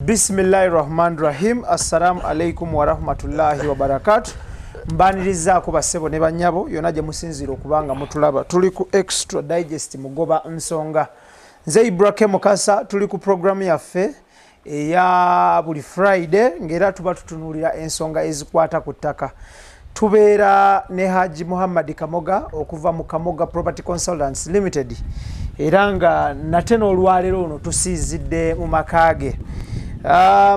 Bismillahi rahmani rahim. Assalamu alaikum warahmatullahi wabarakatu. Mbanirizaako bassebo ne bannyabo yonna gye musinziira okuba nga mutulaba. Tuli ku Extra Digest Mugoba Nsonga. Nze Ibrake Mukasa. Tuli ku programu yaffe eya buli Friday, ng'era tuba tutunuulira ensonga ezikwata ku ttaka. Tubeera ne Haji Muhammad Kamoga okuva mu Kamoga Property Consultants Limited, era nga nate n'olwaleero ono tusiizidde mu maka ge.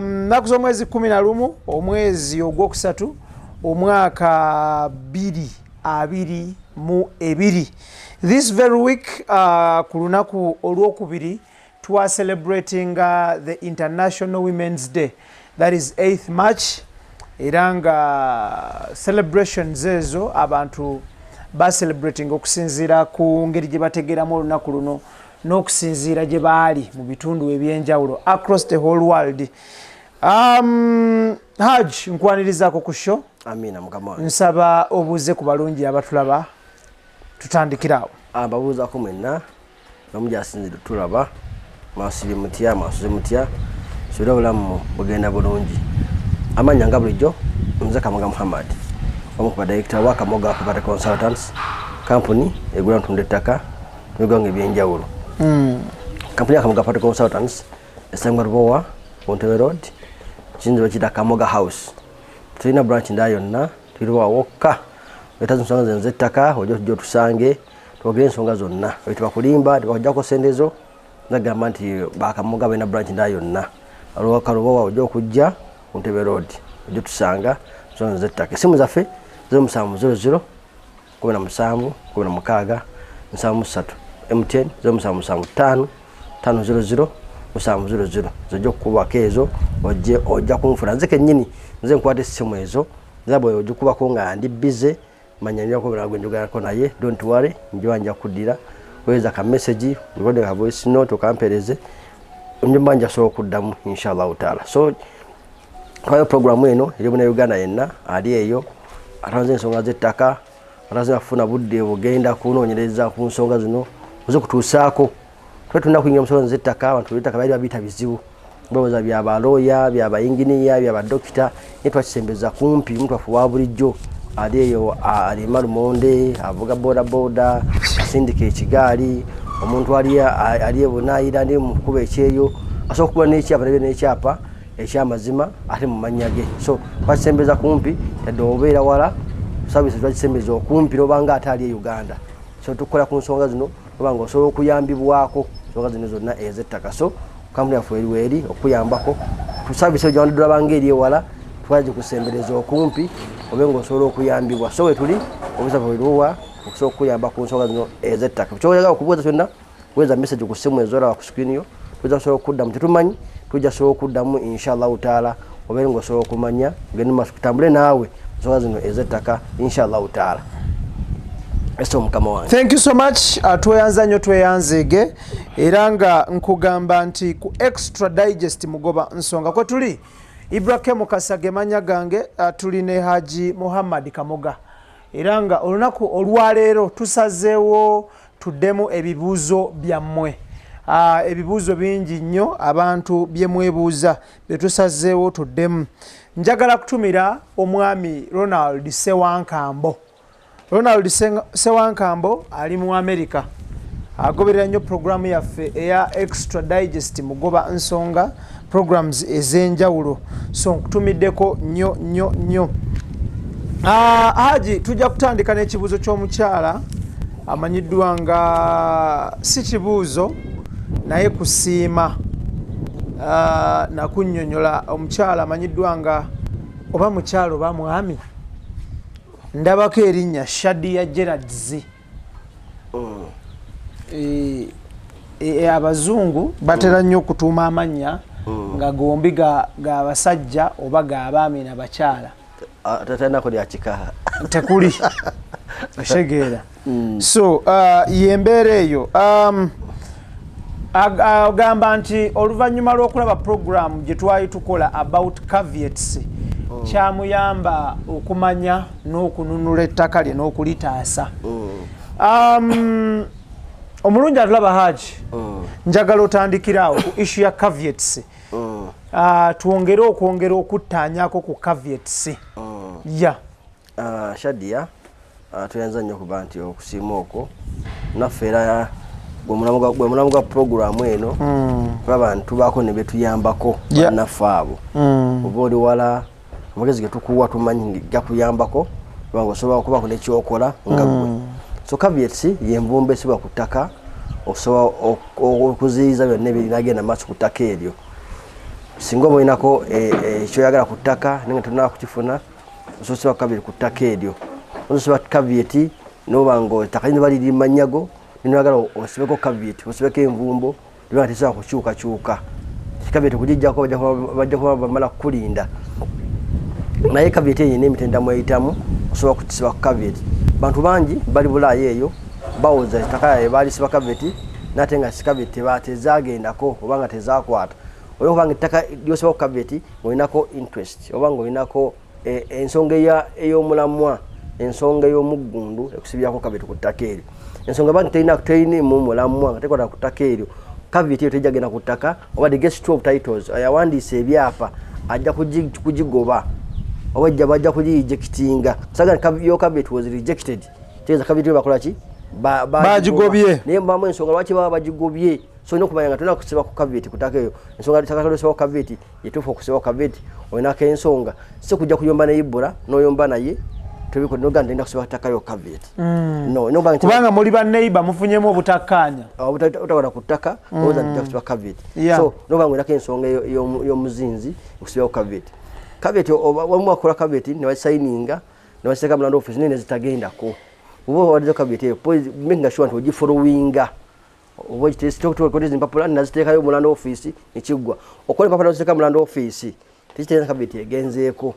Nnaku z'omwezi 11, omwezi ogwokusatu, omwaka 2022. This very week, ku lunaku olwokubiri, twa celebrating the International Women's Day, that is 8th March, era nga celebrations ezo abantu bacelebrating okusinziira ku ngeri gye bategeeramu olunaku luno n'okusinziira gye baali mu bitundu ebyenjawulo across the whole world. Haj, nkwanirizaako ku show. Amina, mukama wange. Nsaba obuuze ku balungi abatulaba, tutandikiraawo. Mbabuuzaako mwenna nomugyasinzire tulaba. Mwasibye mutya? Mwasuze mutya? Subira obulamu bugenda bulungi. Amannya nga bulijjo nze Kamoga Muhammad, omu ku badirekita wa Kamoga Property Consultants Company, egula ntunda ettaka mu biggwanga ebyenjawulo. Kampuni ya Kamoga Property Consultants esangibwa Lubowa ku Ntebe Road, kiyinza bakiyita Kamoga House. Tulina branch ndala yonna, tuli Lubowa wokka. Wetaza ensonga zino z'ettaka, ojja tujja otusange twogere ensonga zonna. Oyo tebakulimba, tebakujjako sente zo nagamba nti bakamoga balina branch ndala yonna. Kalubowa, ojja okujja ku Ntebe Road, ojja otusanga ensonga z'ettaka. Esimu zaffe 0700 17 16 73, MTN 0775 500 700. Zojja okukubako ezo, ojje ojja kunfuna nze kennyini. Nze nkwata essimu ezo nza bwe ogikubako nga ndi busy, manya nja kubeera gwe njogerako naye. Don't worry, njoba nja kuddira. Weeza ka message, recording ka voice note okampeereze, njoba nja sobola okuddamu inshallahu taala. So twayo programu eno eri muna Uganda yenna ali eyo atanze ensonga z'ettaka, ataze kufuna budde bugenda kunoonyereza ku nsonga zino, oze kutuusaako. Twe tulina kuyingira mu nsonga z'ettaka. Abantu b'ettaka baali babiyita bizibu, balowooza byabalooya, byabayinginiya, byabadokita, naye twakisembeza kumpi omuntu waffe wa bulijjo ali eyo alima lumonde, avuga boda boda, asindika ekigaali, omuntu ali ebunaayira ndi mukuba ekyeyo asobola okuba n'ekyapa nabe n'ekyapa ekyamazima ate mu mannya ge. So twakisembeza kumpi, yadde obeera wala, service twakisembeza okumpi nobanga ate ali e Uganda. So tukola ku nsonga zino oba nga osobola okuyambibwako nsonga zino zonna ez'ettaka. So kampuni yaffe eri weeri okuyambako service eyo gyewandulabanga eri ewala, twagikusembereza okumpi obe nga osobola okuyambibwa. So wetuli obusafu bweruwa okusobola okuyamba ku nsonga zino ez'ettaka. Kyoyagala okubuuza kyonna, weza message ku simu ezolaba ku screen yo, tujja kusobola okuddamu. Tetumanyi, tujja sobola okuddamu inshallahu taala, obeere nga osobola okumanya, ogende maaso tutambule naawe nsonga zino ez'ettaka inshallahu taala. Ese omukama wange. Thank you so much. Tweyanza nnyo, tweyanzeege, era nga nkugamba nti ku Extra Digest Mugoba Nsonga kwe tuli. Ibrahim Mukasa ge mannya gange. Tuli ne Haji Muhammad Kamoga, era nga olunaku olwaleero tusazeewo tuddemu ebibuuzo byammwe. Ebibuuzo bingi nnyo abantu bye mwebuuza bye tusazeewo tuddemu. Njagala kutumira omwami Ronald Sewankambo. Ronald Sewankambo ali mu America, agoberera nnyo programu yaffe eya Extra Digest Mugoba Nsonga, programs ez'enjawulo. So nkutumiddeko nnyo nnyo nnyo. Haji, tujja kutandika n'ekibuuzo ky'omukyala amanyiddwa nga, si kibuuzo naye kusiima nakunnyonnyola, omukyala amanyiddwa nga oba mukyala oba mwami, ndabako erinnya Shadia Gerards. Abazungu batera nnyo okutuuma amannya nga gombi ga basajja oba g'abaami nabakyala. Tatanako lya kika. Tekuli otegeera. So yembeera eyo. Agamba nti oluvannyuma lw'okulaba program gye twali tukola about caveats, kyamuyamba okumanya n'okununula ettaka lye n'okulitaasa. Omulungi atulaba, Haji, njagala otandikiraawo ku issue ya caveats. Twongere okwongera okuttaanyako ku caveats. Ya. Shadia, tweyanza nnyo okuba nti okusiima okwo naffe era gwe mulamu gwa puroguramu eno, kulaba nti tubaako ne betuyambako bannaffe abo. Oba oli wala, amagezi ge tukuwa tumanyi gakuyambako kubanga osobola okubaako nekyokola nga gwe. So caveats yenvumba esibwa ku ttaka okusobola okuziyiza byonna ebinagenda maaso ku ttaka eryo. Singa oba olinako ekyoyagala ku ttaka naye nga tonaba kukifuna, osobola osiba caveat ku ttaka eryo. Osiba caveat noba nga ettaka lino baliri manyago, noyagala osibeko caveat, osibeko envumbo liba tesobola kukyukakyuka. Caveat okugijjako bajja kuba bamala kukulinda, naye caveat eyo erina emitendera mweyitamu osobola kukisiba ku caveat. Bantu bangi bali Bulaaya eyo bawoza ettaka yaabwe balisiba caveat, nate nga si caveat tezagendako oba nga tezakwata, olwokuba nga ettaka lyosiba ku caveat ng'olinako interest oba ng'olinako ensonga ey'omulamwa, ensonga ey'omuggundu ekusibyako caveat ku ttaka eryo. Ensonga ba nti terinimu mulamwa nga tekwata ku ttaka eryo, caveat eyo tejja genda ku ttaka. Oba the registrar of titles ayawandiisa ebyapa ajja kugigoba oba bajja kugirejectinga. Saga your caveat was rejected, tegeeza caveat eyo bakola ki? Bagigobye. Naye mbamu ensonga lwaki baba bagigobye. So olina okumanya nga tolina kusiba ku caveat ku ttaka eyo. Ensonga ttaka lyosiba ku caveat yetuufu okusiba ku caveat, olinako ensonga, si kujja kuyomba ne Ibula n'oyomba naye tobikola noga nti kusiba ttaka lyo caveat. No, no. Kubanga muli ba neighbor, mufunyemu obutakkaanya. Obutakkaanya ku ttaka, olowooza nti kusiba caveat. So noba nga olinako ensonga ey'omuzinzi okusiba ku caveat. Caveat wamu akola caveat ne basayininga ne basiteeka mu land office, naye ne zitagendako. Oba owaddeyo caveat eyo, making sure nti ogifollowinga oba ogiteesa empapula naziteekayo mu land office nekiggwa. Okola empapula noziteeka mu land office tekitegeeza caveat egenzeeko.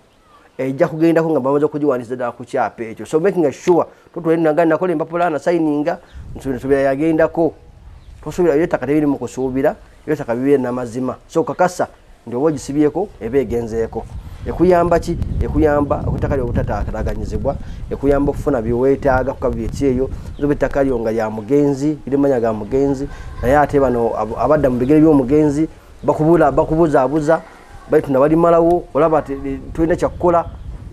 Ejja kugendako nga bamaze okugiwandiisa ddala ku kyapa ekyo. So making sure totwalinaga nakola empapula nasayininga nsuubira yagendako. Tosuubira, ebyettaka tebiri mu kusuubira, ebyettaka bibeere namazima. So kakasa nti oba ogisibyeko eba egenzeeko. Ekuyamba ki? Ekuyamba ettaka lyo obutataataganyizibwa, ekuyamba okufuna byeweetaaga ku caveat eyo. Oba ettaka lyo nga lya mugenzi, liri manya ga mugenzi, naye ate bano abadda mu bigere by'omugenzi bakubuzaabuza, balitunda balimalawo, olaba tolina kyakukola.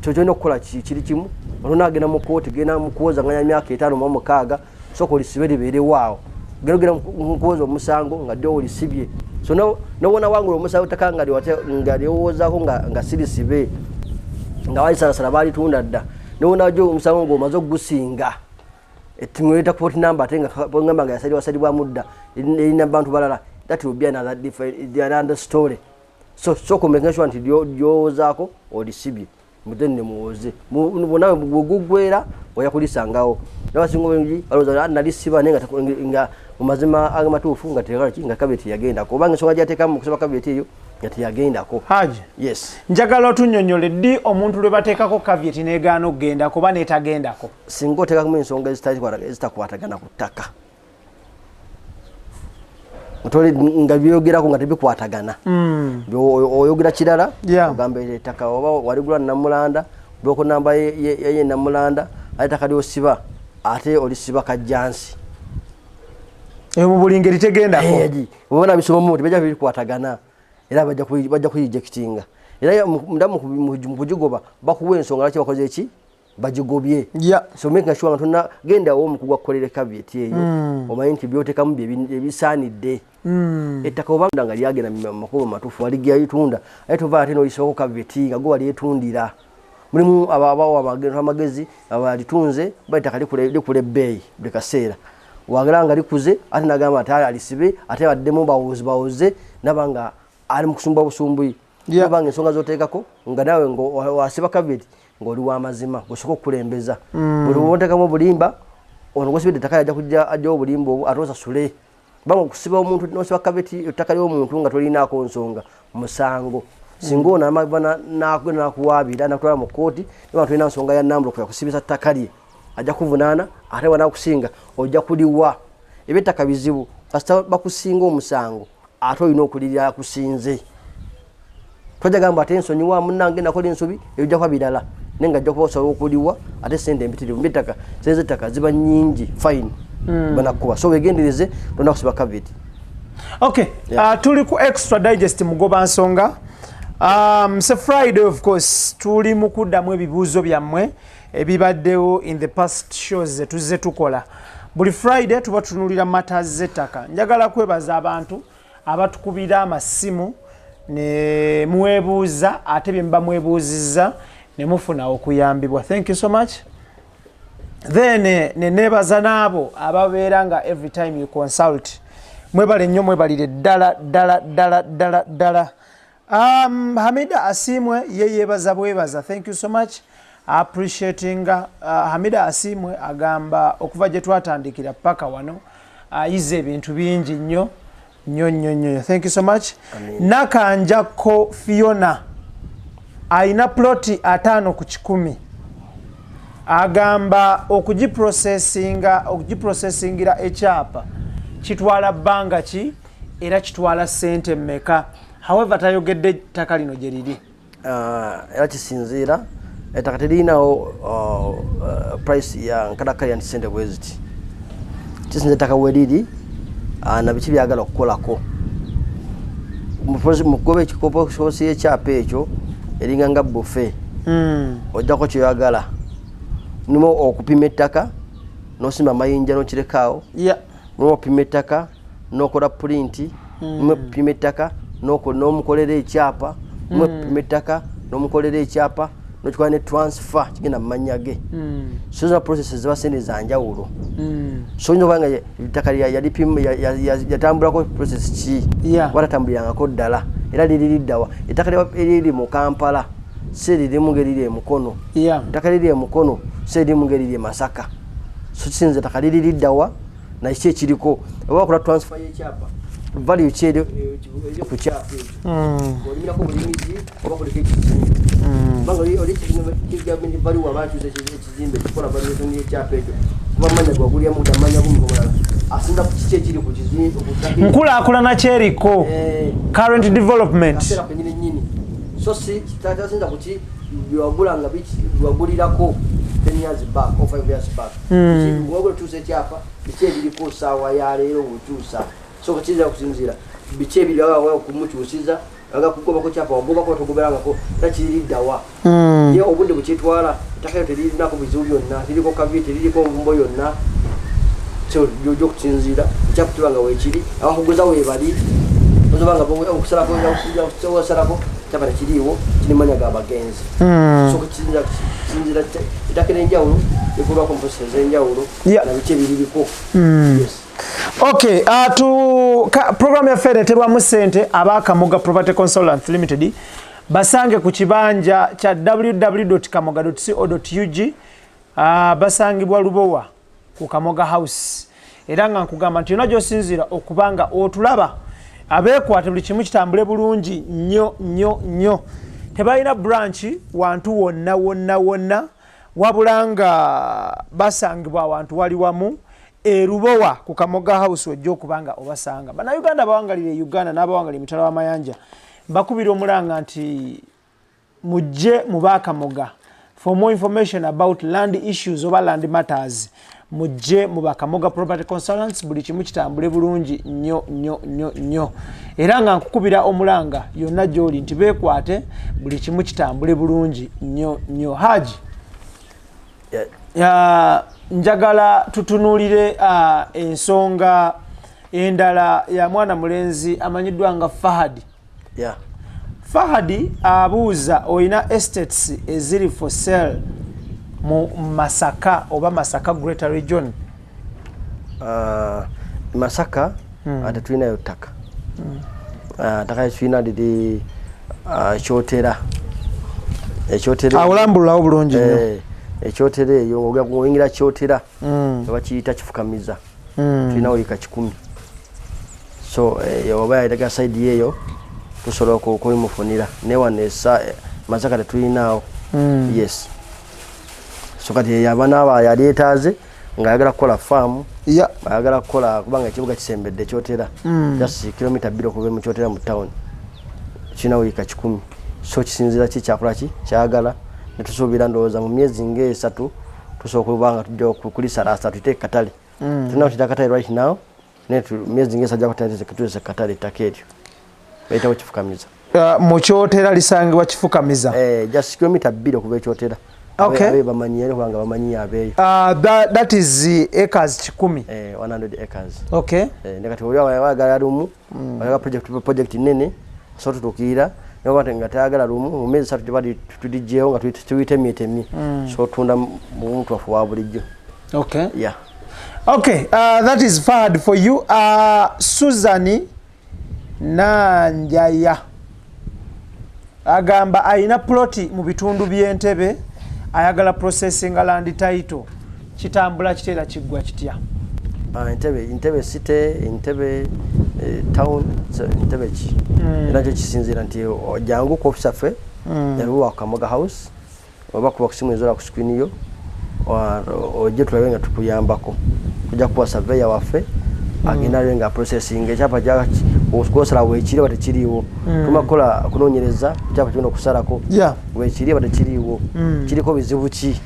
Kyolina okukola kiri kimu, olwonaagenda mu kooti, genda mu kuwozanganya myaka 5 oba 6, sooka olisibe libeerewo awo. Genda ogenda mu kuwoza omusango nga dde olisibye. So nowona wangula omusango ttaka nga lyowozaako nga sirisibe, nga balisalasala balitunda dda, nowona jo omusango ngaomaze okugusinga ettingoleta court number, ate nga ngamba nga yasalibwa salibwamu dda, erina bantu balala, that will be another different, another story. So sooka making sure nti lyowozaako olisibye, then nemuwoze bonna bweguggwera oya kulisangawo. Nabasinga obungi balowooza nalisiba, naye nga mu mazima amatuufu nga tekalaki nga caveat yagendako, obanga ensonga gyateekamu mu kusaba caveat eyo nga teyagendako. Haji. Yes. Njagala otunnyonnyole ddi omuntu lwe bateekako caveat negaana okugendako oba netagendako. Singa oteekamu ensonga ezitakwatagana ku ttaka, nga byogerako nga tebikwatagana. Oyogera kirala, ogamba ettaka oba waligula Namulanda, buloko namba ye Namulanda, ate ettaka lyosiba ate olisiba Kajjansi. Eyo mu buli ngeri tegendako. Oba bisomamu tebajja bikwatagana, era bajja kuyijectinga. Era munda mu kugigoba bakuwa ensonga lwaki bakoze eki bagigobye. So making sure nga tonna genda wo omukugu akukolera caveat eyo, omanyi nti byotekamu ebisaanidde. Ettaka oba nga lyagenda mu makubo matuufu, waligalitunda, aye tova ate nolisibako caveat nga gwe walyetundira. Mulimu abawa amagezi abalitunze ba ettaka likula ebbeeyi buli kaseera, wagala nga likuze ate nagamba ate alisibe ate baddemu bawoze bawoze, naba nga ali mu kusumba busumbuyi. Oba nga ensonga zoteekako nga nawe nga wasiba caveat ng'oli w'amazima, gosooka okukulembeza. Buli woteekamu obulimba, ono gwosibidde ettaka ajja kujja ajjawo obulimba obwo ate osasule, kubanga okusiba omuntu nosiba caveat ettaka ly'omuntu nga tolinaako nsonga musango. Singa ono amava nakuwaabira nakutwala mu kkooti niba tolina nsonga ya nambulukufu yakusibisa ttaka lye, ajja kuvunaana, ate wanakusinga ojja kuliwa. Ebyettaka bizibu, kasita bakusinga omusango ate olina okulirira akusinze. Tojja gamba ate nsonyiwa munange nakola ensobi, ebijja kuba birala, naye nga ajja kuba osobola okuliwa ate sente empitirivu. Mbyettaka sente zettaka ziba nyingi, fine banakuba. So wegendereze, tolina kusiba caveat. Okay. Tuli ku Extra Digest Mugoba Nsonga. So Friday, of course, tuli mu kuddamu ebibuuzo byammwe ebibaddewo in the past shows zetuzze tukola. Buli Friday tuba tutunulira matters z'ettaka. Njagala kwebaza abantu abatukubira amasimu ne mwebuuza, ate bye muba mwebuuzizza ne mufuna okuyambibwa. Thank you so much. Then ne neebaza n'abo ababeera nga every time you consult. Mwebale nnyo, mwebalire ddala ddala ddala ddala ddala. Hamida Asimwe ye yeebaza bwebaza. Thank you so much, appreciating. Hamida Asimwe agamba okuva gye twatandikira paka wano ayize ebintu bingi nnyo nnyo nnyo nnyo. Thank you so much. Nakanjako Fiona ayina ploti 150, agamba okugiprocessingira ekyapa kitwala bbanga ki era kitwala ssente mmeka? However, tayogedde ttaka lino gye liri. Era kisinziira, ettaka teririnawo price ya nkadakalira nti sente bwe ziti. Kisinziira ettaka we riri na biki byagala okukolako. Mu kugoba ekikopo y'ekyapa ekyo eringa nga buffet. Ojjako kyoyagala, mulimu okupima ettaka nosimba amayinja nokirekaawo, mulimu okupima ettaka nokola print, mulimu okupima ettaka n'omukolera ekyapa, mulimu okupima ettaka n'omukolera ekyapa nokikola ne transfer kigenda mu mannya ge. So zona process ziba sente za njawulo. So oyinza okuba nga ettaka yatambulako process ki oba tatambulirangako ddala, era liri liddawa ettaka eriri mu Kampala si eririmu ngaeriri e Mukono, ettaka liri e Mukono si eririmu ngaeriri e Masaka. So kisinza ettaka liri liddawa nakiki ekiriko, oba wakola transfer y'ekyapa, value ki eri ku kyapa ekyo, olimirako bulimizi oba kuliko ekizimbe, kubanga oli ekizimbe gavumenti value aba akyusa ekizimbe kikola valuation y'ekyapa ekyo, kuba manya gwagulyamu tamanya gumu omulala asinza ku kiki ekiri ku kizimbe ku ttaka. Nkulaakulana kyeriko, current development. Kaseera kenyini nyini, so si tasinza kuki byewagula nga byewagulirako 10 years back or 5 years back. Wagula okyusa ekyapa, biki ebiriko saawa ya leero okyusa? So kiyinza kusinziira biki ebiri kumukyusiza, aga kugobako kyapa, wagobako togoberangako, era kiriddawa? Ye obudde bwekyetwala, ettaka eryo teririnako bizibu byonna, liriko kavi, teririko nvumbo yonna. So gyojja okusinziira ekyapa kiba nga weekiri, abakuguza weebali, ozoba nga okusalako osalako kyapa tekiriiwo, kiri manya ga bagenzi. So kisinziira ettaka eryenjawulo likolwako mu process ez'enjawulo na biki ebiririko. Yes. Okay, program yaffe ereetebwamu ssente aba Kamoga Property Consultants Limited. Basange ku kibanja kya www.kamoga.co.ug. Basangibwa Lubowa ku Kamoga House, era nga nkugamba nti yonna gy'osinziira okuba nga otulaba, abeekwate buli kimu kitambule bulungi nnyo nnyo nnyo. Tebalina branch wantu wonna wonna wonna, wabula nga basangibwa awantu wali wamu erubowa ku Kamoga House, ojja okuba nga obasanga. Bannayuganda abawangalira e Uganda n'abawangalira emitala w'amayanja, mbakubira omulanga nti mujje mubakamoga for more information about land issues oba land matters. Mujje mu Bakamoga Property Consultants, buli kimu kitambule bulungi nnyo nnyo nnyo nnyo. Era nga nkukubira omulanga yonna gy'oli nti beekwate, buli kimu kitambule bulungi nnyo nnyo. Haji, njagala tutunuulire ensonga endala ya mwana mulenzi amanyiddwa nga Fahadi. Fahadi abuuza, olina estates eziri for sale mu Masaka oba Masaka Greater Region? Masaka tetulinayo ttaka. Ttaka lyetulina liri Kyotera, Ekyotera. Awulambululawo bulungi nnyo. Ekyotera eyo oyingira Kyotera, bakiyita Kifukamiza. Tulinawo yiika 100. So oba yayitaga side eyo tusobola okubimufunira, naye wano esa Masaka tetulinaawo. Yes, so kati abanaaba yali etaaze ng'ayagala kukola faamu, ayagala kukola, kubanga ekibuga kisembedde Kyotera, just kilomita 2 okuva mu Kyotera mu town, kirinawo yiika 100. So kisinziira ki kyakola, ki kyagala, netusuubira ndowooza mu myezi nga 3 tusobola okuba nga tujja kulisalaasa tuyite katale. Tulina kuyita katale right now, naye myezi nga 3 ajja kutandika tulese katale. Ettaka eryo bayitawo Kifukamiza. Mu Kyotera, lisangibwa Kifukamiza. Eh, just kilomita 2 okuva ekyotera. Okay. Abe bamanyi era, kubanga bamanyi abeeyo. That is acres 100. Eh, 100 acres. Eh, ne kati oli wayagala lumu, ayagala project nene, so tutuukirira naye nga tayagala lumu, mu myezi 3 tebali tuligyewo nga tuyitemyetemye, so tunda mu muntu waffe wa bulijjo. Yeah. Okay, that is Fahad for you. Susan Nanjaya agamba ayina ploti mu bitundu by'Entebe, ayagala processing land title, kitambula kiteera kiggwa kitya? Ah, Entebe city, Entebe town, so Entebe ki? Era kyo kisinziira nti jangu ku office affe yaluwa Kamoga House, oba kuba kusimu ezola ku screen yo, ojje tulabe nga tukuyambako. Kujja kuwa surveyor waffe agenda alabe nga processing ekyapa kwosala weekiri oba tekiriiwo. Tuma kukola kunoonyereza ku kyapa kigenda okusalako, weekiri oba tekiriiwo, kiriko bizibu ki,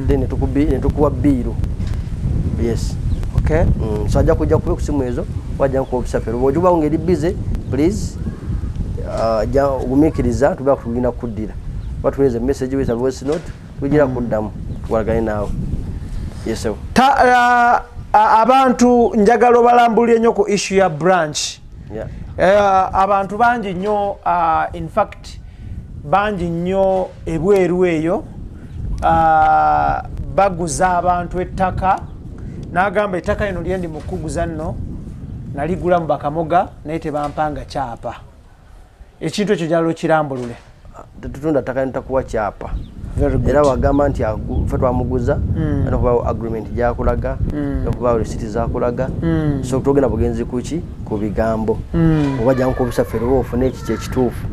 then netukuwa bill, yes. So ajja kujja kuba kusimu ezo, wajja ku office affe. Bw'ogibawo ng'eri busy, please gumiikiriza, tuba tugenda kuddira, oba tuweereza message, weeza voice note, tugira kuddamu tukwatagane naawe. Yes sir. Abantu njagala obalambulire nnyo ku issue ya branch. Abantu bangi nnyo, in fact bangi nnyo ebweru eyo, baguza abantu ettaka, n'agamba ettaka lino lyendi mu kuguza nno naligula mu Bakamoga naye tebampanga kyapa. Ekintu ekyo njagala okirambulule. Tetutunda ttaka nitakuwa kyapa. Very good. Era wagamba nti ffe twamuguza, alina okubaawo agreement gyakulaga, nokubaawo receipt zakulaga. So togenda bugenzi kuki ku bigambo, oba jangu ku office ffe oba ofune eki kyekituufu.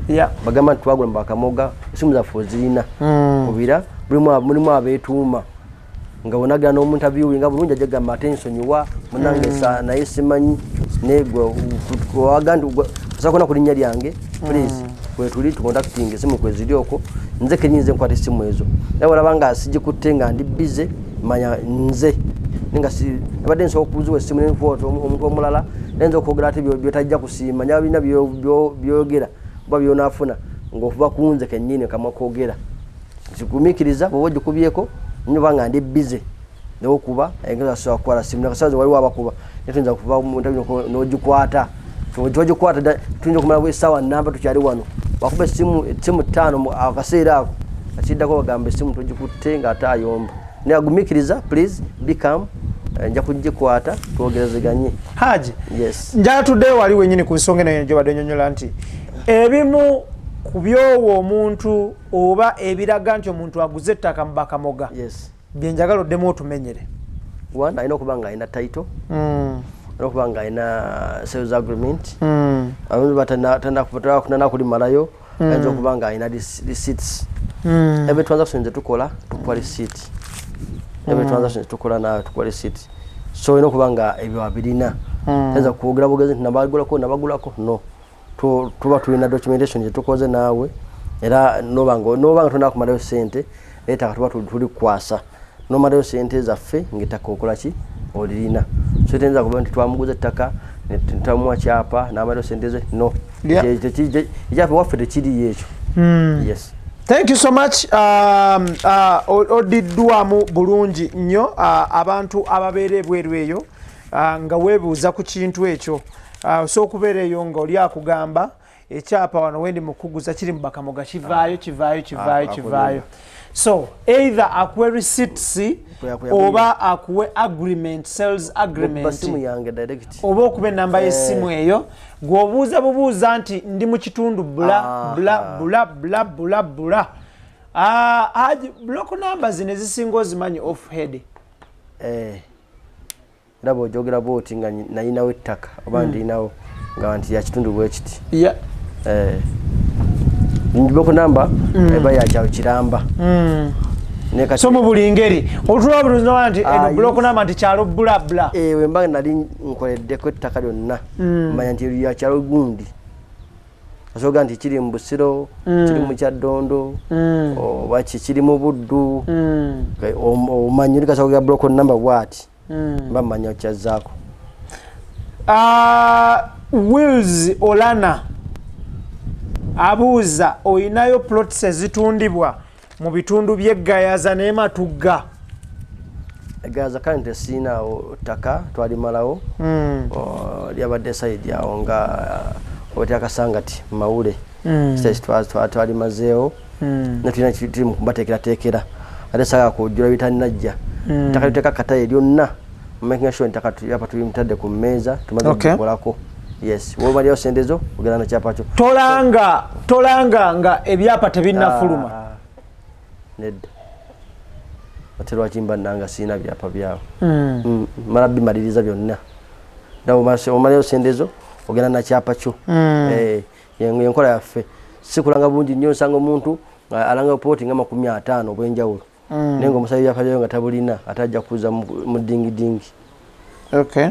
Bagamba nti twagula mu Bakamoga, esimu zaffe ozirina, kubira. Mulimu abeetuuma nga bonagana n'omuntu nga bulungi, ajja gamba ate nsonyiwa munange, naye simanyi negwe waga nti osakona ku linnya lyange. Please, kwetuli tucontacting, esimu kweziri okwo. Nze kenyinza nkwata esimu ezo, naye olaba nga sigikutte nga ndi busy, manya nze nenga abadde nsobola okuziwa esimu nenkwata omuntu omulala, naye nza okwogera ate byotajja kusiima. Nyaba birina byogera oba byonaafuna ng'okuva ku nze kennyini kamwa kwogera. Kigumiikiriza, bwoba ogikubyeko nyoba nga ndi busy newokuba asobola kukwata simu nakasaza. Waliwo abakuba naye tuyinza kuva n'ogikwata, togikwata, tuyinza okumala essaawa namba tukyali wano. Wakuba esimu 5 akaseera ako akiddako bagamba esimu togikutte ng'ate ayomba. Naye agumiikiriza, please become, nja kugikwata twogerezeganye. Haji, Yes. njala tuddeyo wali wenyini ku nsonga eno gyobadde onyonyola nti ebimu ku byowa omuntu oba ebiraga nti omuntu aguze ettaka mu Bakamoga, byenjagala oddemu otumenyere. One, alina okuba nga alina title, alina okuba nga alina sales agreement. Abamu batanakulimalayo, ayinza okuba nga alina receipts. Every transaction zetukola tukuwa receipt. Every transaction zetukola naawe tukuwa receipt. So olina okuba nga ebyo abirina. Tayinza kwogera bwogezi nti nabagulako nabagulako, no. Tuba tulina documentation gyetukoze naawe, era noba nga tonakumalayo sente, naye ettaka tuba tuli kukwasa nomalayo sente zaffe ngaettaka okola ki olirina. So tayinza kuba nti twamuguza ettaka netamuwa kyapa namalayo sente ze, no. Ekyapa waffe tekiriyo ekyo. Yes. Thank you so much. Odiddwamu bulungi nnyo. Abantu ababeera ebweru eyo, nga weebuuza ku kintu ekyo, osobola okubeera eyo nga oli akugamba ekyapa wano wendi mu kuguza kiri mu Bakamoga, kivaayo kivaayo kivaayo, kivaayo. So either akuwe receipts oba akuwe agreement, sales agreement, simu yange direct, oba okuba enamba y'essimu eyo gw'obuuza bubuuza nti ndi mu kitundu bula bula bula bula bula bula. Haji, block number zino ezisinga ozimanyi off head? Eh, era bw'ojogera bwoti nga nayinawo ettaka oba ndinawo nga nti ya kitundu bwe kiti. Eh, block number eba ya kyalo kiramba. Ne kati So mu buli ngeri otula bulungi nti eno block number nti kyalo bula bula. Eh, wemba nali nkoleddeko ettaka lyonna, manya nti ya kyalo gundi. Osobola nti kiri mu Busiro, kiri mu Kyaddondo, oba kiri mu Buddu. Omanyi oli kasobola block number bwati, mba manya kyazzaako. Wills Olana. Abuuza, oyinayo plots ezitundibwa mu bitundu by'Eggayaza n'eMatugga? Egayaza kale tesiinaawo ttaka, twalimalawo. Lyabadde side awo nga otyakasangati mawule. Twalimazeewo netulina tuli mu kubateekerateekera, ate saagala kujjula bitanajja. Ttaka liteeka katale lyonna, making sure ntaka yapa tulimutadde ku mmeeza, tumaze okukolako. Yes, womalyawo sente zo, ogenda nakyapa kyo. Tolanga nga ebyapa tebinnafuluma. Ah, nedda, ate lwaki mba nanga siina byapa byawo? Mala bimaliriza byonna. Omalayo sente zo, ogenda nakyapa kyo. Eh, enkola yaffe sikulanga bungi nnyo. Nsanga omuntu nga alanga puloti nga 50 obwenjawulo, naye nga omusaba ebyapa byayo nga tabulina, ate ajja kuza mu dingidingi.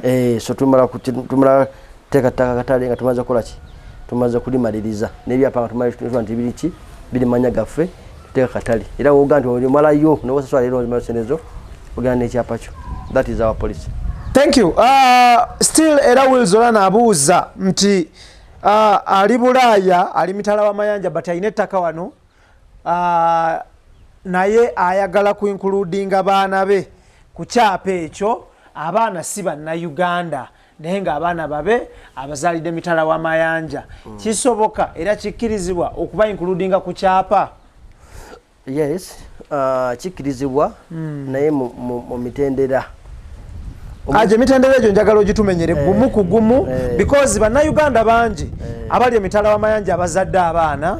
Eh, so tumala teeka ttaka katale nga tumaze kukola ki, tumaze kulimaliriza n'ebyapa, nga tumala nti biri ki, biri manya gaffe, tuteeka katale. Era woga nti omalayo nowosasula leero, omalayo sente zo, ogenda n'ekyapa kyo. That is our policy. Thank you. Still era Wilson abuuza nti ali Bulaaya, ali mitala w'amayanja, but alina ettaka wano, naye ayagala ku includinga baana be ku kyapa ekyo. Abaana si Bannayuganda, naye ng'abaana babe abazaalidde mitala w'amayanja. Kisoboka era kikkirizibwa okuba includinga ku kyapa? Yes, kikkirizibwa, naye mu mitendera. Aje emitendera egyo njagala ogitumenyere gumu ku gumu, because Bannayuganda bangi abali emitala w'amayanja abazadde abaana,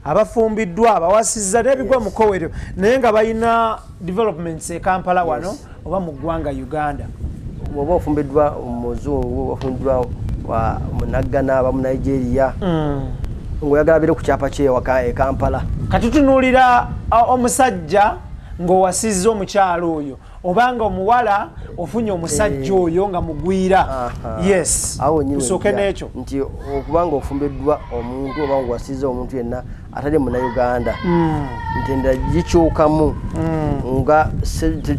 abafumbiddwa, abawasizza n'ebigwa mu kowero, naye nga balina developments e Kampala wano oba mu ggwanga Uganda. Bw'oba ofumbiddwa omuzungu, ofumbiddwa munaggana aba mu Nigeria, ng'oyagala bire ku kyapa kyewaka e Kampala. Kati tutunuulira omusajja ng'owasizza omukyalo oyo, obanga omuwala ofunye omusajja oyo nga mugwira. Yes, tusooke n'ekyo. Nti okubanga ofumbiddwa omuntu oba ng'owasizza omuntu yenna atali Munauganda, nti endala gikyukamu, nga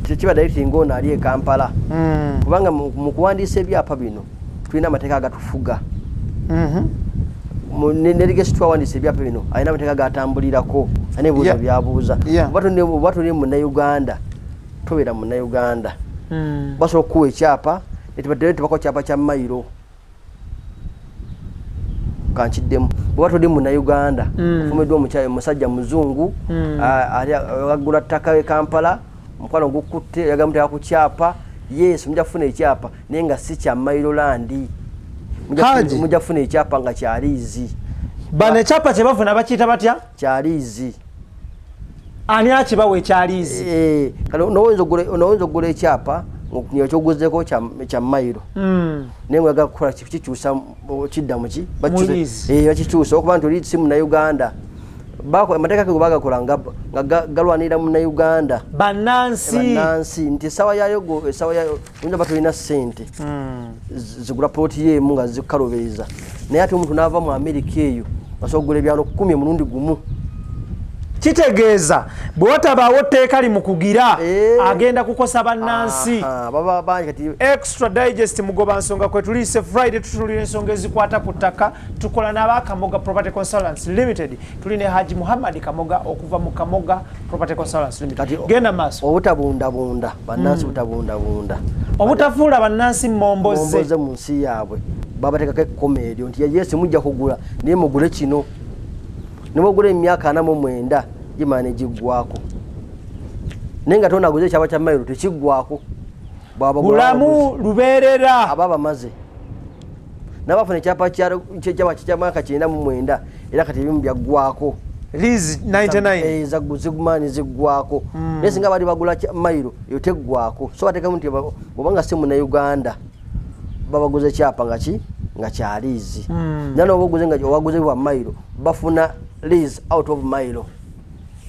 tekiba direct ng'ono ali e Kampala, kubanga mu kuwandiisa ebyapa bino tulina amateeka agatufuga. Nerigesi twawandiisa ebyapa bino alina amateeka gatambulirako, alina ebibuuzo byabuuza. Oba tuli Munauganda, tobeera Munauganda, basobola okukuwa ekyapa tebako kyapa kya mayiro. Kankiddemu, bweba toli Munauganda, ofumiddwa omukyala omusajja muzungu, agula ttaka e Kampala, omukwano gukutte, oyagala muteeka ku kyapa. Yes, mujja kufuna ekyapa, naye nga si kya mailo land. Mujja kufuna ekyapa nga kya lease. Bano ekyapa kyebafuna bakiyita batya? Kya lease. Ani akibawa ekya lease? Eh, kale noyinza okugula ekyapa kyoguzeeko kya mayiro, naye nga oyagala kukola kikyusa, kidda muki, bakikyusa okuba nti oli si Munauganda. Amateeka ge bagakola nga galwanirira Munauganda. Bannansi. Bannansi, nti esawa yayo, esawa yayo oyinza ba tolina ssente zigula poloti yeemu nga zikaluubiriza, naye ate omuntu n'ava mu Amerika eyo asobola okugula ebyalo 10 omulundi gumu. Kitegeeza bwe watabaawo tteeka limukugira, agenda kukosa bannansi. Baba bangi kati. Extra Digest, mugoba nsonga kwe tuliise Friday, tutunulira ensonga ezikwata ku ttaka. Tukola n'aba Kamoga Property Consultants Limited. Tuli ne Haji Muhammad Kamoga okuva mu Kamoga Property Consultants Limited. Genda maaso. Obutabundabunda bannansi, butabundabunda. Obutafuula bannansi momboze. Momboze mu nsi yaabwe, babateekako ekkoma eryo nti yes, mujja kugula, naye mugule kino, nebwogula emyaka 49 gimala negiggwako, naye nga tonaguze ekyapa kya mayiro tekiggwako. Bulamu lubeerera. Aba bamaze nabafuna ekyapa kya mwaka 99, era kati ebimu byaggwako. Lease 99. Ziguma neziggwako, naye singa bali bagula mayiro eyo teggwako. So batekamu nti obanga si Munauganda, babaguze ekyapa nga ki, nga kya lease, naye noba oguze nga owaguze bwa mayiro, bafuna lease out of mailo.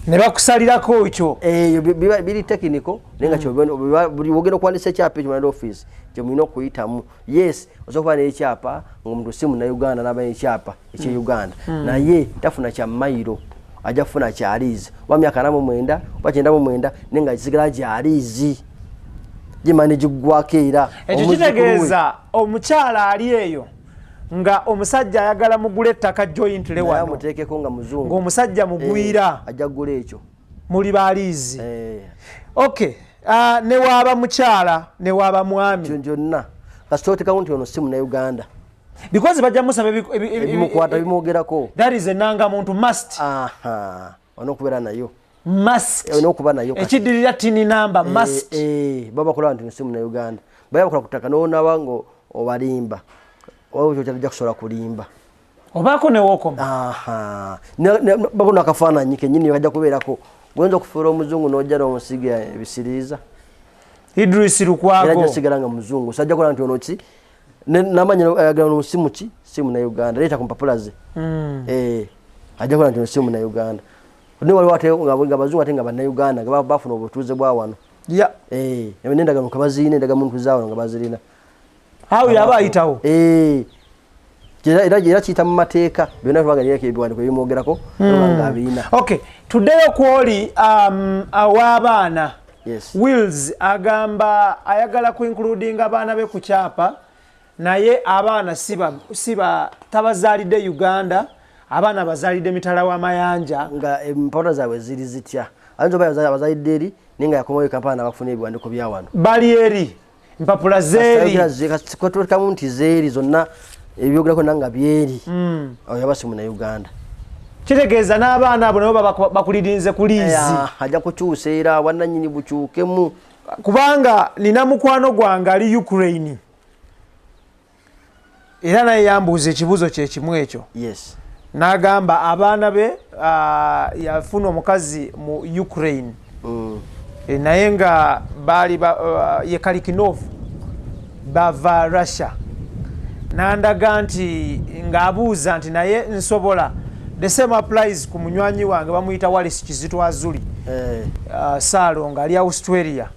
Ne bakusalirako ekyo. Eyo biri technical, naye nga buli wogenda okuwandisa ekyapa ekyo, office gyemulina okuyitamu. Yes, osobola okuba n'ekyapa ngaomuntu si Munauganda, naba ekyapa ekyeuganda, naye tafuna kya mayiro, ajja kufuna kya lease, oba myaka 49 oba 99, naye nga kisigala kya lease, gimala negiggwako era. Ekyo kitegeeza omukyala ali eyo Nga omusajja ayagala mugule ettaka jointly Naye wano, amuteekeko nga muzungu, ng'omusajja mugwira. Ajja kugula ekyo. Muli baliizi. Okay, ne waaba mukyala ne waaba mwami, Kyonna kasita oteekawo nti ono si Munnauganda. Because bajja musaba Ebimukwata bimwogerako. That is enanga muntu must. Aha, olina okubeera nayo. Must. Olina okuba nayo kati. Ekiddirira TIN number must. Baba bakulaba nti si Munnauganda, baba bakola ku ttaka n'onaba nga obalimba, waliwo kyotajja kusobola kulimba. Obaako newookoma. Aha. Bako nakafaananyi kenyini kajja kubeerako. Goyinza okufuula omuzungu n'ojja n'omusiga ebisiriiza. Idris Era Lukwago. ajja sigala nga muzungu, sajja kulaba nti ono ki. Namanya ayagala ono si muki, si Munnauganda, leeta ku mpapula ze. Ajja kulaba nti ono si Munnauganda. Naye waliwo ate nga bazungu ate nga Bannayuganda nga bafuna obutuuze bwa wano. N'endagamuntu nga bazirina, endagamuntu za wano nga bazirina. Awo yaba ayitawo. Era kiyita mu mateeka byonna, kubanga nireko ebiwandiiko ebimwogerako nga abirina. Okay, tuddeyo kwoli aw'abaana. Yes. Wills agamba ayagala ku including abaana be ku kyapa, naye abaana siba tabazaalidde Uganda, abaana bazaalidde mitala w'amayanja. Nga empapula zaabwe ziri zitya? Ayinza oba abazaalidde eri, naye nga yakomawo e Kampala n'abafuna ebiwandiiko bya wano. Bali eri, mpapula zeeri. Kwatulekamu nti zeeri zonna, ebyogerako nanga byeri, awo yaba si Munnauganda. Kitegeeza n'abaana abo nabo baba bakulirinze ku liizi. Ajja kukyusa era bwannannyini bukyukemu. Kubanga nina mukwano gwange ali Ukraine, era naye yambuuza ekibuuzo kyekimu ekyo. N'agamba abaana be, yafuna omukazi mu Ukraine. Naye nga baali ye Kalikinov, bava Russia. Nandaga nti ng'abuuza nti naye nsobola, the same applies ku munywanyi wange bamuyita Wallace Kizito Azuli. Saalongo ali Australia,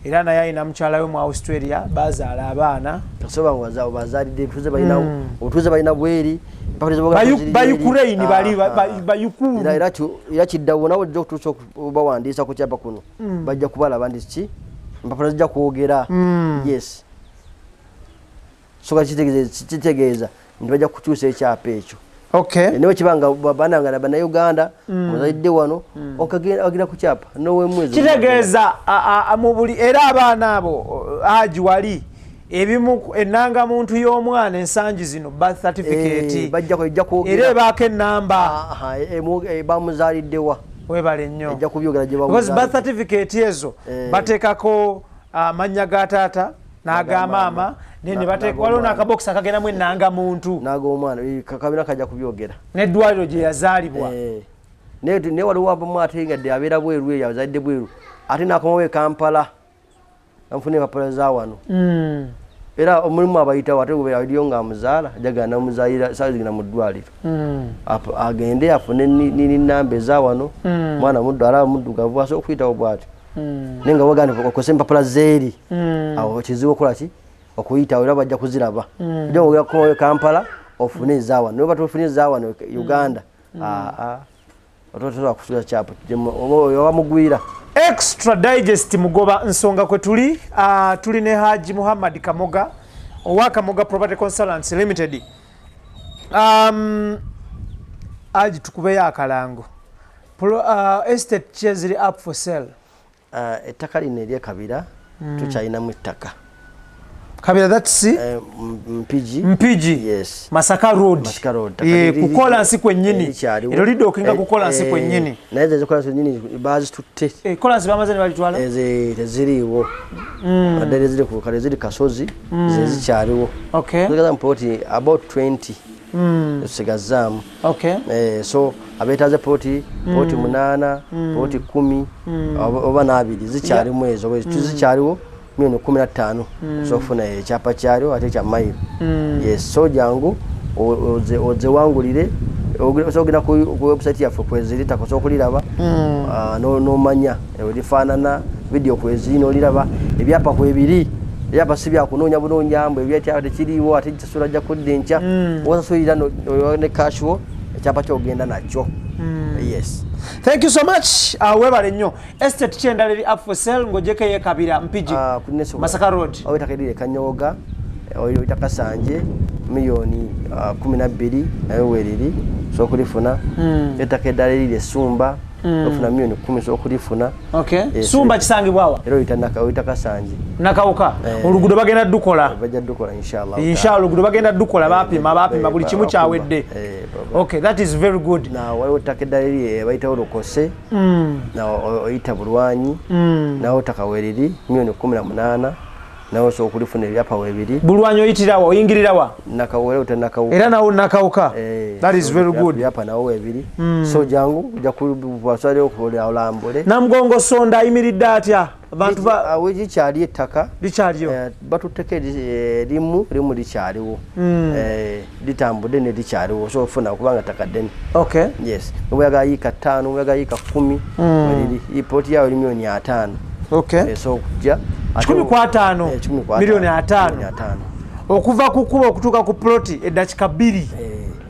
era naye alina mukyala we mu Australia, bazaala abaana. Kasoba nga bazaalidde obutuuze balina, obutuuze balina bweri, empapula z'obugagga ziri Ba eri. Ukraine bali ba Ukraine. Era kiddawo nawe ojja okutuusa okubawandiisa ku kyapa kuno, bajja kubalaba nti ki, empapula zijja kwogera. Yes, so kati kitegeeza nti bajja kukyusa ekyapa ekyo. Naye kiba nga baana nga Bannayuganda, muzalidde wano, okagenda ku kyapa nowemwezi. Kitegeeza mu buli era abaana abo aji wali ebimu ennangamuntu y'omwana ensangi zino, birth certificate. Bajja ejja kwogera. Era ebaako ennamba. Aha, bamuzaaliddewa. Webale nnyo. Ejja kubyogera gye Because birth bamuzaalidde. certificate ezo bateekako amannya ga taata n'aga maama, naye ne bateeka waliwo n'akabokisi akagendamu ennangamuntu. N'ag'omwana, kabina kajja kubyogera. N'eddwaliro gye yazaalibwa. Naye waliwo abamu ate nga dde abeera bweru eyo, azalidde bweru ate n'akomawo e Kampala namufuna empapula za wano. Era omulimu abayitawo ate gubeera aliyo ng'amuzaala, ajagala namuzaalira saa zigenda mu ddwaliro. Agende afune namba eza wano. Mwana muddu alaba muddugavu, asobola okuyitawo bw'atyo. Naye nga wagamba nti okozesa empapula zeeri, awo kizibu okukola ki, okuyitawo, era bajja kuziraba. Ojja ng'ogenda kukomawo e Kampala ofune eza wano, naye oba tofune eza wano e Uganda, aa, otosobola kusuza kyapa oba mugwira. Extra Digest Mugoba nsonga kwe tuli, tuli ne Haji Muhammad Kamoga owa Kamoga Property Consultants Limited. Haji, tukubeyo akalango. Estate ki eziri up for sale? Ettaka lino eryekabira, tukyalinamu ettaka. Kabira, that's Mpigi. Mpigi. Yes. Masaka Road. Masaka Road. Kukola nsi kwennyini. Likyaliwo. Ero lidookinga kukola nsi kwennyini. Naye ze zikola nsi kwennyini bazitutte. Kola nsi bamaze ne balitwala. Teziriiwo. Wadde ziri ku kale ziri Kasozi, ze zikyaliwo. Tusigaza mu ploti about 20. Tusigazaamu. So abeetaaze ploti 8, ploti 10 oba n'abiri zikyalimu ezo, bwe zikyaliwo 15 million osobola okufuna ekyapa kyalyo ate kya mayiro. Yes, so jangu ozewangulire, osobola ogenda ku website yaffe kweziri ttaka, osobola okuliraba, n'omanya lifaanana, video kweziri n'oliraba, ebyapa kwebiri. Ebyapa si byakunoonya bunoonya mbu ebyapa tekiriiwo ate kisasula ajja kudda enkya. Osasulira ne cash wo, ekyapa kyogenda nakyo. Yes. Thank you so much. Webale nnyo. Estate ki endala eri up for sale ng'ogyeko ey'e Kabira, Mpigi, Ku Neso- Masaka Road? Awo ettaka eriri e Kanyoga, Oyita Kasanje, miliyoni 12 nayo weriri, osobola okulifuna. Ettaka eddala eriri Esumba, ofuna miliyoni 10, osobola okulifuna. Sumba kisangibwawa? Era oyita Kasanje. Nakawuka. Oluguudo bagenda dukola? Bajja dukola, inshallah. Inshallah, oluguudo bagenda dukola. Bapima, bapima buli kimu kyawedde. Okay, that is very good. Na waliwo ettaka eddala eri bayitawo Lukose, na oyita Bulwanyi, nawo ettaka weriri miliyoni 18, nawe osobola okulifuna, ebyapa webiri. Bulwanyi oyitirawa, oyingirirawa? Nakawere, uta Nakawuka. Era nawo Nakawuka. That is very good. Byapa nawo webiri, so jangu ojja kubasale olambule. Namugongo Sonda ayimiridde atya? Abantu ba Likyali ettaka. Likyaliyo? Batutteko erimu, limu likyaliwo. Litambudde ne likyaliwo, osobola okufuna kubanga ttaka ddene. Yes, obweyagala yiika 5, obweyagala yiika 10, weriri. Ploti yawe eri miliyoni 50. So okujja 150. 150. Miliyoni 50. Miliyoni 50. Okuva ku kkubo okutuuka ku ploti eddakika 2.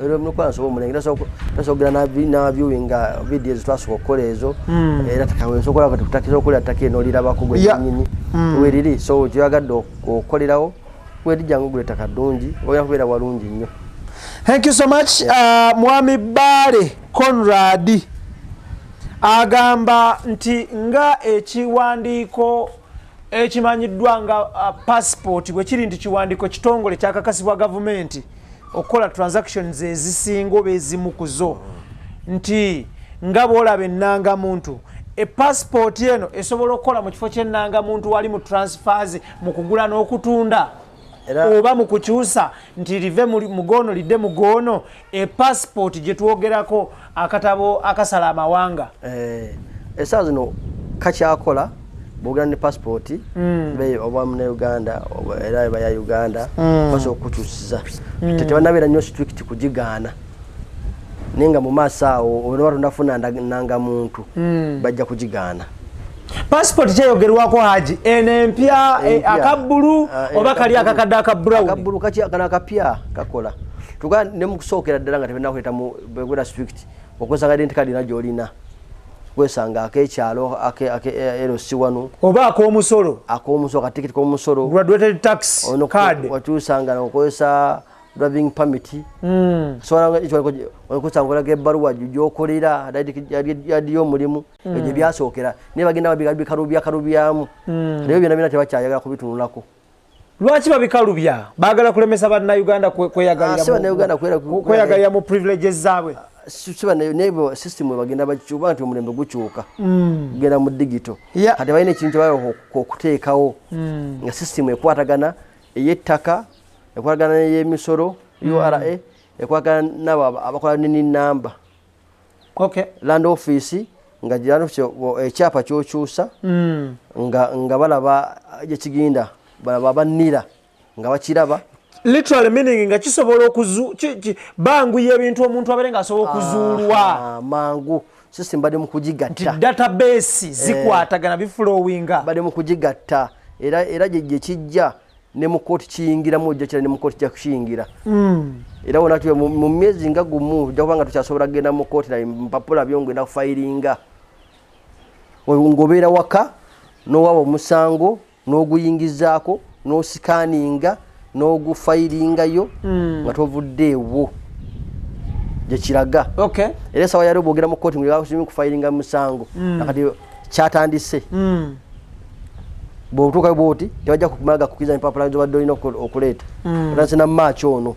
Era nsobola omulenge tasobola na viewinga video ezo twasooka okukola ezo, era tasobola okukolera ttaka eno olirabako gwe nyini weriri. So kyoyagadde okukolerawo weri, jangu ogula ettaka ddungi, ogenda kubeera walungi nnyo. Thank you so much. Mwami Baale Conrad agamba nti nga ekiwandiiko ekimanyiddwa nga passport bwe kiri nti kiwandiiko kitongole kyakakasibwa gavumenti okukola transactions ezisinga oba ezimu ku zo, nti nga bw'olaba ennangamuntu, epassport eno esobola okukola mu kifo ky'ennangamuntu wali mu transfers, mu kugula n'okutunda, oba mu kukyusa nti live mu goono lidde mu goono, epassport gye twogerako, akatabo akasala amawanga? Essaawa zino kakyakola. Bwogenda ne passport oba munauganda era eba ya Uganda, basobola okukukyusiza. Tebanabeera nnyo strict kugigaana, naye nga mu maaso awo oba tonafuna nangamuntu, bajja kugigaana. Passport kyeyogerwako, Haji, eno empya, akabbulu, oba kali akakadde aka brown? Akabbulu kano akapya kakola tuga ne mukusookera ddala nga tebenakuleeta mu bekwera strict okozesa identity card na gyolina kwesanga akekyalo ake LC wano. Oba ak'omusolo. Ak'omusolo, katikiti k'omusolo. Graduated tax card. Wakyusanga nokozesa driving permit, sobola olaga ebbaluwa gyokolera yadi y'omulimu. Ebyo byasookera, naye bagenda babikalubya kalubyamu, naye byonna byonna tebakyayagala kubitunulako. Lwaki babikalubya? Baagala kulemesa bannayuganda kweyagalira mu privileges zaabwe? Naye system bagenda bakikyuka nti omulembe gukyuka, genda mu digital. Kati balina ekintu kyebayo okuteekawo nga system ekwatagana ey'ettaka, ekwatagana n'ey'emisolo URA, ekwatagana nabo abakola nini namba, land office, nga land office ekyapa kyokyusa nga balaba gyekigenda, balaba abanira nga bakiraba. Literally meaning nga kisobola okuzu banguya ebintu, omuntu abeere ng'asobola okuzuulwa. Mangu. System bali mu nti kugigatta. Database zikwatagana, biflowinga. Bali mu kugigatta, era gye kijja ne mu kooti kiyingiramu, ojja kira ne mu kooti kiyingira. Era wona tuwe mu myezi nga gumu ojja kuba nga tukyasobola kugenda mu kooti na mpapula byo ngenda kufayiringa, ng'obeera waka n'owaaba omusango n'oguyingizaako n'osikaninga n'ogufayiringayo nga tovuddeewo gyekiraga. Era esawa yali bwogera mu kooti ngaosimu kufayiringa musango, nakati kyatandise. Bwotuukayo bwoti tebajja kumala gakukiriza empapula zobadde olina okuleeta. Otandise na March ono,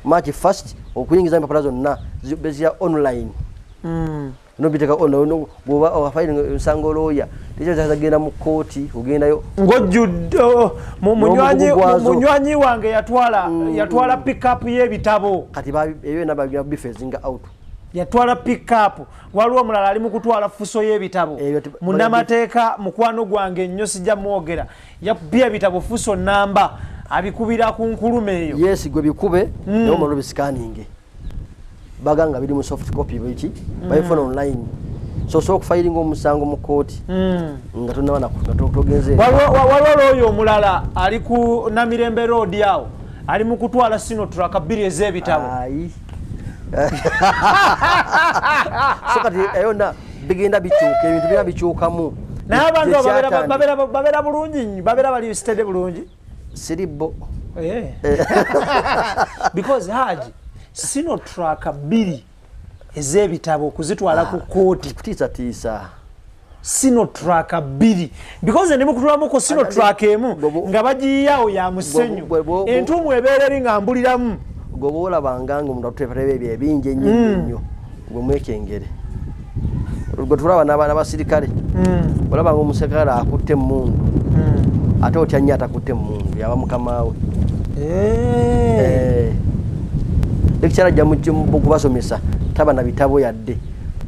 March 1st, okuyingiza empapula zonna bezira online, nobiteeka bwoba ofayiringa omusango, looya tekyaza genda mu kooti ogendayo. Ng'ojjudde oh, N'omugugu gwazo. Munywanyi wange yatwala pickup y'ebitabo. Kati ebyo byonna bagenda biphasinga out. Yatwala pickup. Waliwo omulala ali mu kutwala fuso y'ebitabo. Ebyo Munnamateeka mukwano gwange nnyo, sijja mwogera, yakubye ebitabo fuso namba, abikubira ku nkulume eyo. Yes, gwe bikube, naye omala obisikaninge, baga nga biri mu soft copy, biki babifuna online, so osobola okufayiringa omusango mu kooti nga tonaba nga togenze. Waliwo looyo omulala ali ku Namirembe Road awo, ali mu kutwala Sinotruk 2 ez'ebitabo. Ayi, so kati eyonna bigenda bikyuka, ebintu bira bikyukamu. Naye abantu abo Gye kyatandika. babeera bulungi nnyo, babeera bali steady bulungi. Siri bo. Eh. Because Haji, Sinotruk bbiri ez'ebitabo okuzitwala ku kooti. Kutiisatiisa. Sinotruk bbiri, because ndi mukutulamu ku Sinotruk emu nga bagiyiyawo ya musenyu, entuumu ebeera eri nga mbuliramu. Gwe oba olabanga nga omuntu atuteebateba ebyo ebingi ennyo ennyo ennyo, gwe mwekengere. Gwe tulaba n'abasirikale, olaba nga omusirikale akutte emmundu, ate otya nnyo atakutte emmundu, yaba mukama we. Lecturer ajja mu kubasomesa, taba na bitabo yadde.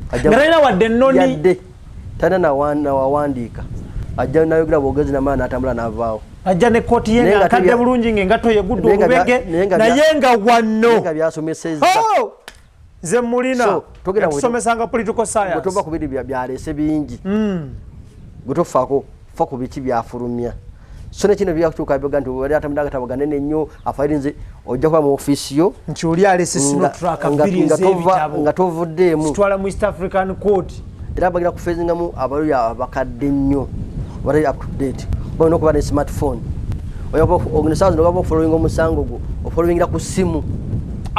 Nga talina wadde ennoni. Yadde talina nawawandiika, ajja nayogera bwogezi namala n'atambula n'avaawo. Ajja ne kooti ye Naye nga nga nkadde bulungi, ng'engatto yegudde olubege, naye naye nga wanno naye nga byasomesezza. Oh! Nze mulina So, togenda yatusomesanga political science. Gwe tova ku biri byaleese bingi, gwe tofaako, fa ku biki byafulumya. So nekino byakutuuka byoga nti wali atambula agatabo ganene nnyo afayirinze, ojja kuba mu ofiisi yo nti oli alese Sinotruk bbiri ez'ebitabo nga tovuddeemu. Zitwala mu East African Court. Era bagenda kufeezingamu abaluya abakadde ennyo batali up to date, balina okuba ne smartphone. Saawa zino ogaba ofollowinga omusango gwo, ofollowingira ku ssimu.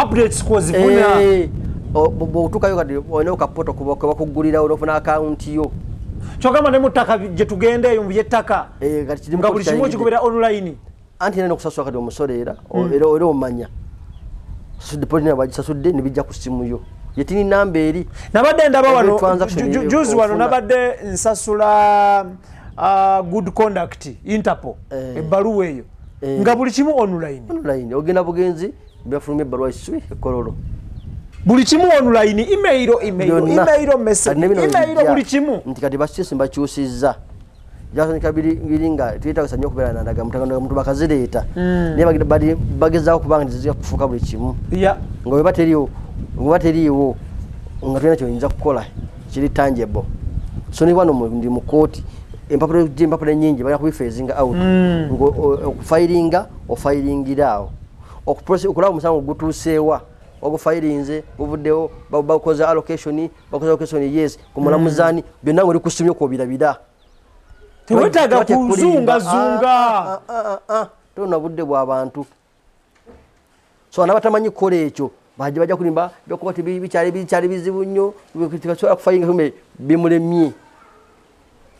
Updates kwozifuna. Eh, bw'otuukayo kati olina okapoto kebakuggulirawo nofuna akawunti yo. Kyogamba ne mu ttaka gye tugenda eyo mu by'ettaka, Eh, kati kiri mu nga buli kimu kyayingidde. okikubira online. Anti era nokusasula kati omusolo, era omanya deposit bagisasudde nebijja ku ssimu yo, yetini namba eri. Nabadde ndaba Every wano transaction juzi wano ofuna. nabadde nsasula good conduct, Interpol, ebbaluwa eyo, nga buli kimu online. Online, ogenda bugenzi, byafulumya ebbaluwa iswi ekololo. Buli kimu online, email, email, Byonna. email, message, Kati ne bino email, bijja. buli kimu. Nti kati bakyusi bakyusizza, byatandika biri nga twetagisa nnyo okubeera nandagamuntu bakazireeta, naye bagezaako kubanga nti zizija kufuuka buli kimu. Nga weba teriiwo, nga teriiwo, nga tulina kyoyinza kukola kiri tangible. So ne wano ndi mu kooti, empapula ennyingi balina kubiphasinga out, nga okufayiringa, ofayiringira awo, okulaba omusango gutuuseewa, ogufayirinze guvuddewo, bakoze allocation, bakoze allocation, yes, ku mulamuzaani, byonna nga oli ku ssimu kwobirabira. Tewetaaga Tewatya kulimba. kuzungazunga. Ah, ah, ah, ah, ah. Tolina budde bw'abantu, so anabatamanyi kukola ekyo bajja bajja kulimba byokuba ti bikyali bizibu nnyo, tebasobola kufayiringa kumbe bimulemye.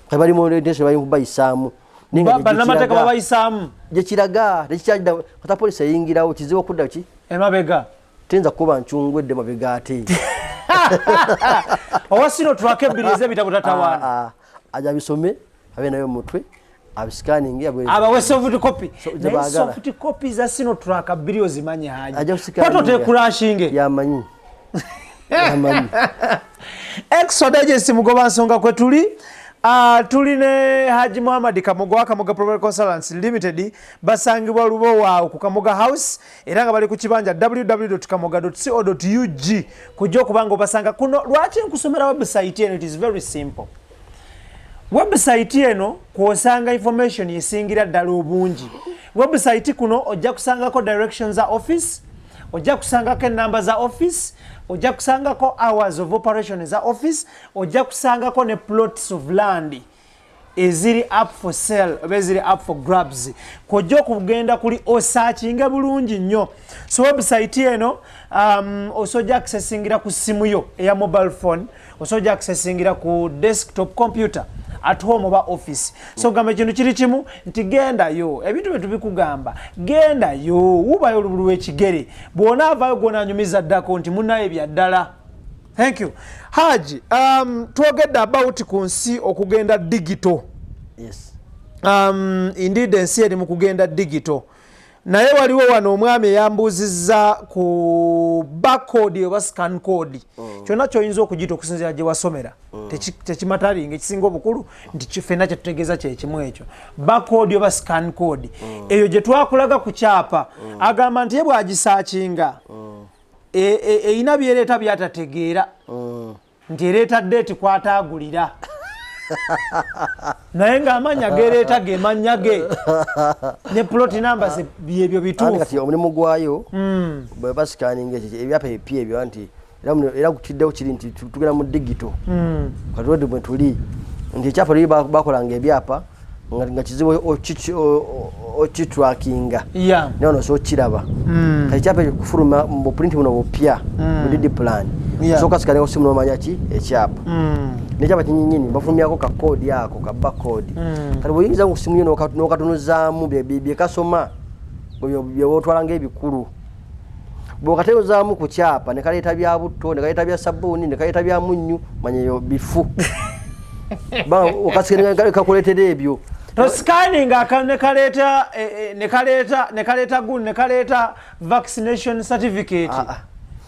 Kati bali mu orientation, bali kubayisaamu. Naye nga Bannamateeka babayisaamu. Gyekiraga tekikyadda kata polisi eyingirawo, kizibu okudda ki emabega. Teyinza kuba ncungu edde mabega ate. Owa Sinotruk ebbiri ez'ebitabo tatawaana. Ah, ah, ajja abisome, abe nayo mu mutwe, abisikaninge. Abawe soft copy. So, Naye zebaagala. soft copy za Sinotruk bbiri ozimanyi, Haji? Ajja kusikaninga. Poto tekurashinge. Yamanyi, yamanyi. Extra Digest, mugoba nsonga kwe tuli. Tuli ne Haji Muhammad Kamoga wa Kamoga Property Consultants Limited, basangibwa Lubowa ku Kamoga House, era nga bali ku kibanja www.kamoga.co.ug kujja okuba nga obasanga kuno. Lwaki nkusomera website eno? It is very simple. Website eno kwosanga information esingira ddala obungi. Website kuno ojja kusangako directions za office, ojja kusangako enamba za office, ojja kusangako hours of operation za office, ojja kusangako ne plots of land eziri up for sale oba eziri up for grabs, kwojja okugenda kuli osearchinge bulungi nnyo. So website eno osobola accessingira ku simu yo eya mobile phone, osobola accessingira ku desktop computer at home oba office. So gamba ekintu kiri kimu nti gendayo, ebintu bye tubikugamba, gendayo wubayo olubulu lw'ekigere, bw'onaavaayo gw'onaanyumiza ddako nti munaye bya ddala. Thank you, Haji. Twogedde about ku nsi okugenda digital. Yes. Indeed ensi eri mu kugenda digital, naye waliwo wano omwami eyambuuzizza ku barcode oba scan code. Kyonna kyoyinza okugiyita okusinziira gye wasomera, tekimatteringa. Ekisinga obukulu nti ffenna kyetutegeeza kyekimu ekyo, barcode oba scan code eyo gye twakulaga ku kyapa. Agamba nti ye bw'agisearchinga, eyina byereeta byatategeera, nti ereeta date kwataagulira, naye ng'amanya gereeta ge mannya ge ne plot numbers byebyo Anti bituufu. Kati omulimu gwayo bwe basikaninga ekyo ebyapa ebipya ebyo, anti era kukiddewo kiri nti tugenda mu digital. Kati rodi bwe tuli nti ekyapa luli bakolanga ebyapa. Nga kizibu okitrackinga, naye wano osobola okiraba. Kati ekyapa ekyo kufuluma mu print buno bupya, mu DD plan, osooka scanninga ku simu nomanya ki ekyapa. Nekyapa kinyinyini bafulumyako ka code, ako ka barcode. Kati bwoyingiza ku simu yo n'okatunuzaamu byekasoma byewotwala ngaebikulu, bwokateezaamu ku kyapa ne kaleeta bya butto, ne kaleeta bya sabbuuni, ne kaleeta bya munnyu, manya eyo bifu. Kakuleetera ebyo. Toscanninga nekaleeta nekaleeta gun nekaleeta vaccination certificate. Ah, ah.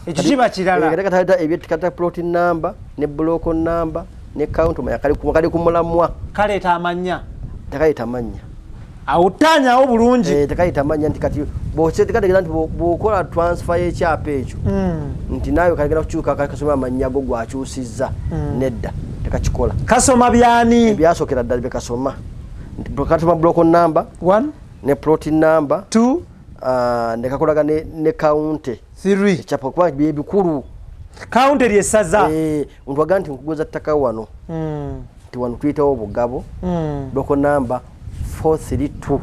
Ekyo kiba kirala. Kaleeta ebyetikata, plot number ne block number ne count, manya kali ku mulamwa. Kaleeta amanya? Tekaleeta mannya. Awutanyawo bulungi. Tekaleeta mannya nti kati bw'okategeeza nti bw'okola transfer y'ekyapa ekyo nti naawe kaligenda kukyuka kasoma amannya go gwakyusizza. Nedda, tekakikola. Kasoma byani? Ebyasookera ddala byekasoma, nti kasoma block number one ne plot number, two nekakolaga ne county. Three. Ekyapa kuba byebikulu. County lyesaza. Omuntu agamba nti nkuguza ttaka wano, nti wano tuyitawo Bugabo, block number 432.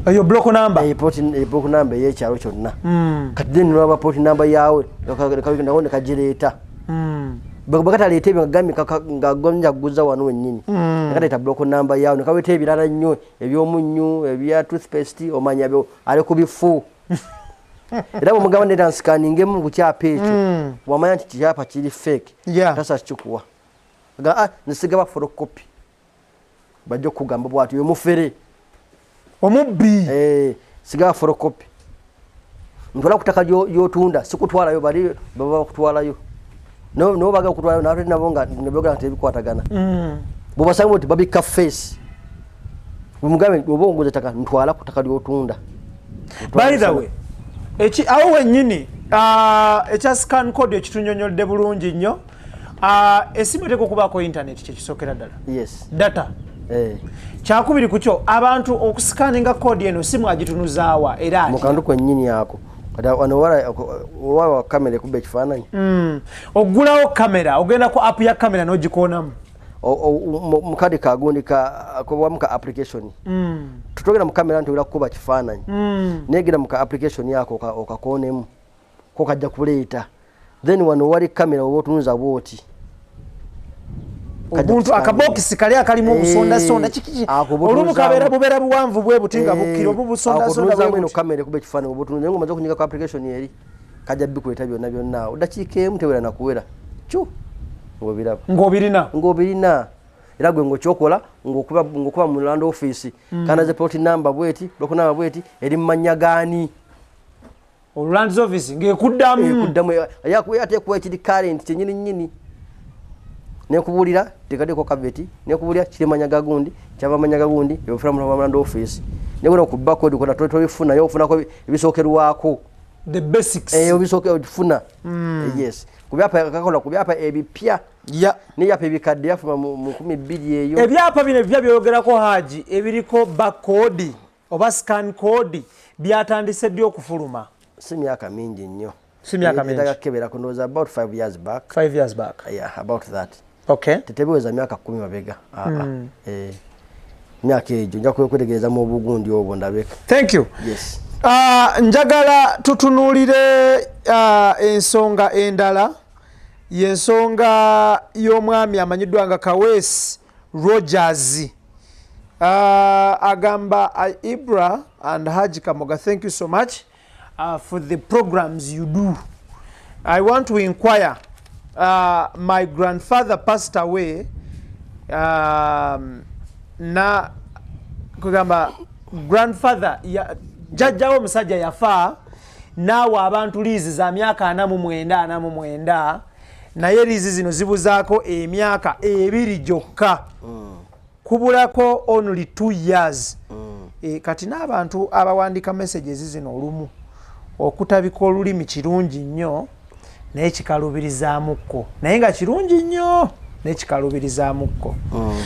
Eyo block number. Block number ey'ekyalo kyonna. Kati then nolaba plot number yaawe nako nekagireeta. Bwe kataleeta ebyo ngagambye nga gonja kuguza wano wennyini, nekaleeta block number yaawe, nekaleeta ebirala nnyo ebyomunnyu, ebya toothpaste, omanya byo ali ku bifu. Era bwemugamba neta nscanningemu ku kyapa ekyo, wamanya nti kyapa kiri fake. Tasa kikuwa. Ah, nsigaba photocopy, bajja okugamba bwati omufere. Omubbi. Sigaba photocopy, ntwala ku ttaka lyotunda, sikutwalayo, bali baba bakutwalayo. Nabo baga okutwalayo nate nabo nga nebyogera nti ebikwatagana. Bwobasanga nti babikka face, bwemugambe oba onguza ettaka, ntwala ku ttaka lyotunda. By the way, eki awo wennyini, ekya scan code ekitunyonyodde bulungi nnyo. Esimu eteeka okubaako internet, kyekisookera ddala. Yes. Data. Kyakubiri ku kyo, abantu okuscanninga code eno, simu agitunuzaawa era atya? Mu kantu kwennyini ako. Kati wano wala kamera ekuba ekifaananyi. Oggulawo kamera, ogenda ku app ya kamera n'ogikoonamu. Mukadi kagundi kawamu ka application. Tutogera mu kamera nti kuba kifaananyi, negera mu ka application yako okakoonemu ko kajja kuleeta. Then wano wali kamera oba otunuza bwoti. Kajja Obuntu kuscanninga. Akabokisi kali akalimu obusondasonda, kiki? Ako olumu butunuzamu. Kabeera bubeera buwanvu bwe buti nga bukkira oba busondasonda bwe Akutunuzamu eno buti. Kamera ekuba ekifaananyi oba otunuza nga omaze okunyiga ku application eri, kajja bikuleeta byonna byonna awo. Dakiika emu tewera nakuwera cu ng'obiraba. Ng'obirina. Ng'obirina. Era gwe ng'okyokola ng'okuba mu land office, kanaze plot number bweti, block number bweti, eri mu mannya gaani? Olulands office ng'ekuddamu. Ekuddamu ate ekuwa ekiri current kyenyini nyini, nekubuulira tekaddeko kaveti, nekubuulira kiri manya gagundi, kyava manya gagundi, ebifuna mu land office, nebona ku barcode kona tobifuna, naye ofunako ebisookerwako. The basics. Ebisooke ofuna. Yes, ku byapa kakola, ku byapa ebipya n'ebyapa ebikadde byafuma mu 2000 eyo. Ebyapa bino ebipya byogerako, Haji, ebiriko barcode oba scan code, byatandise ddi okufuluma? Si myaka mingi nnyo. Si myaka mingi. Netaga kukebera ku, ndowooza about 5 years back. 5 years back. Yeah, about that. Tetebiweza myaka 10 mabega. Ah, ah. Myaka egyo nja kwetegereza mu obugundi obwo ndabeka. Thank you. Yes. Njagala tutunuulire ensonga endala, yensonga y'omwami amanyiddwa nga Kaweesi Rogers. Agamba, "Ibra and Haji Kamoga, thank you so much for the programs you do. I want to inquire, my grandfather passed away, na kugamba grandfather ya, jjajjawo omusajja yafa naawe abantu liizi za myaka 49 49, naye liizi zino zibuzaako emyaka 2 gyokka, kubulako only 2 years." Kati n'abantu abawandiika messages zino, olumu okutabika olulimi kirungi nnyo naye kikalubirizamukko, naye nga kirungi nnyo naye kikalubirizamukko.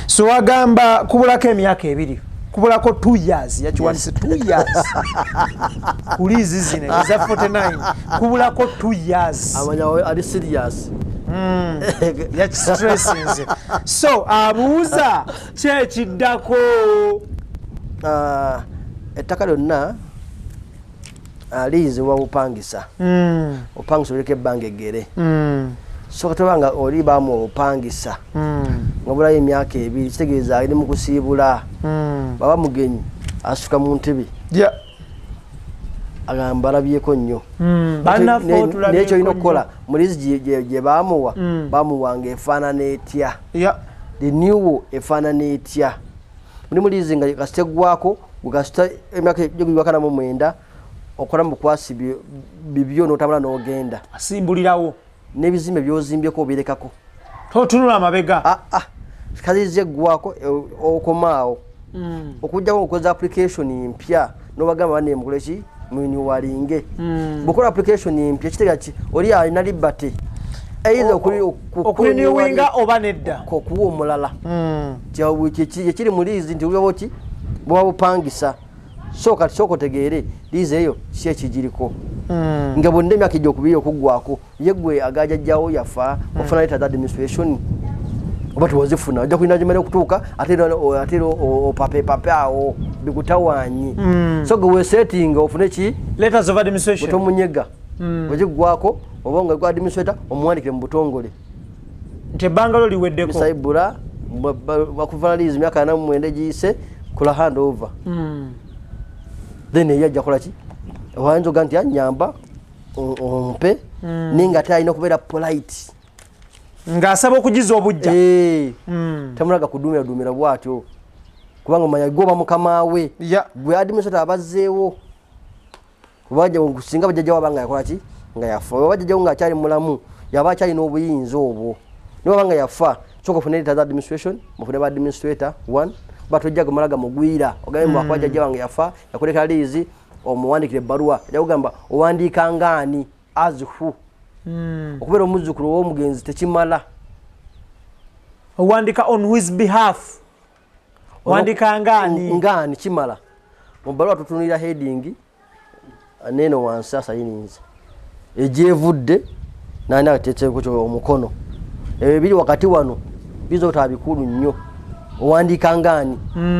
So agamba kubulako emyaka 2, kubulako 2 years, yakiwandise 2 years ku liizi zino eza 49, kubulako 2 years. Amanya ali serious. Yakistressinze, so abuuza kyekiddako. Ah, ettaka lyonna, liizi wabupangisa, opangisa oleko ebbanga eggere. So katoba nga oli bamu obupangisa nga bulayo emyaka 2, kitegeeza ali mu kusiibula. Baba mugenyi asuka mu ntebe, agamba alabyeko nnyo. Bannaffe otulabyeko. Naye kyolina Nnyo. okukola, mulizi gye bamuwa, bamuwa ngaefaanana etya? Renewal efaanana etya? Mulimu liizi nga kasita eggwako, gwe kasita emyaka gyokuwakana mu 90 okola mu bukwasi bibyo n'otambula n'ogenda. Asimbulirawo. N'ebizimbe byozimbyeko obirekako. Totunula amabega. Ah, ah, kaziza eggwako, okomaawo okujjako okukoza application mpya nobagamba bane mukole ki, murenewinge. Bwokola application mpya, kitegeeza ki oli alina liberty either okurenewinga oba nedda. Okuwa omulala. Ekiri mu liizi nti buba ki buba bupangisa. So kati sooka otegeere liizi eyo ki ekigiriko, nga bonna emyaka egyo okubiri okuggwako, ye gwe agajajjawo yafa, ofuna letter administration oba tewazifuna, ojja kulina gimala okutuuka, ate era opapepape awo bikutawaanyi. So gwe wesetinga ofune ki? Letters of administration. Tomunyega. Bwekiggwako, oba nga gwe administrator, omuwandikire mu butongole nti ebbanga lyo liweddeko. Misaibula bakuvana liizi myaka 49 egiyise, kola hand over. Then eyo ajja kolaki? Oyinza oga nti anyamba ompe, naye nga ate alina okubeera polite. Ng'asaba okugiza obujja. Eh, tamulaga kudumira dumira bwatyo, kubanga omanya gwe oba mukama we. Gwe administrator abazzeewo, singa bajjajjawo abanga yakola ki, nga yafa, oba jjajjawo nga akyali mulamu, yaba akyalina obuyinza obwo. Niba banga yafa, soka ofune letters administration, mufune ba administrator one, batojja gumala gamugwira ogambe mwakuba jjajja wange yafa yakuleka liizi, omuwandikire ebbaluwa. Ajja kugamba owandiika ngaani, as who? Okubeera omuzzukulu ow'omugenzi tekimala. Owandika on whose behalf, wandika ngaani? Ngaani kimala. Mu bbaluwa tutunulira heading neeno wansi asayininze egyevudde nani ateekeko omukono. Ebyo biri wakati wano biyinza obutaba bikulu nnyo. Owandiika ngaani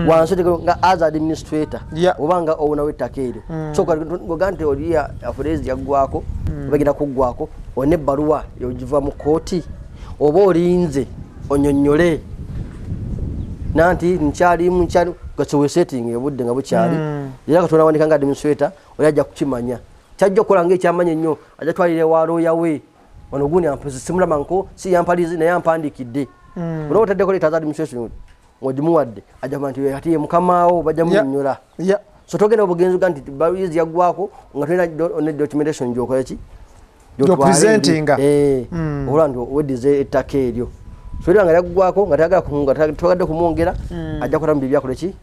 wansi oteekeko nga as administrator oba nga owner w'ettaka eryo. So oga nti oli afurezi yaggwako oba egenda kuggwako, olina ebbaluwa ogiva mu kooti oba olinze onyonyole nanti nkyalimu nkyali gasewesetinga obudde nga bukyali. Era katonda wandika nga administrator, oli ajja kukimanya kyajja okukola nga ekyamanyi ennyo, ajja twalira ewa looya we wano gundi simulaba nko si yampalizi naye ampandikidde. Olaba otaddeko letters administration ng'ogimuwadde, ajja kumanya nti ati ye mukamaawo, bajja munyonyola. So togenda obugenzi ga nti liizi yaggwako nga tolina ne documentation gyokola ki. Gyopresentinga. Olwa nti weddiza ettaka eryo. So era nga yaggwako nga tayagala nga toyagadde kumwongera, ajja kukola mu bibyakola ki.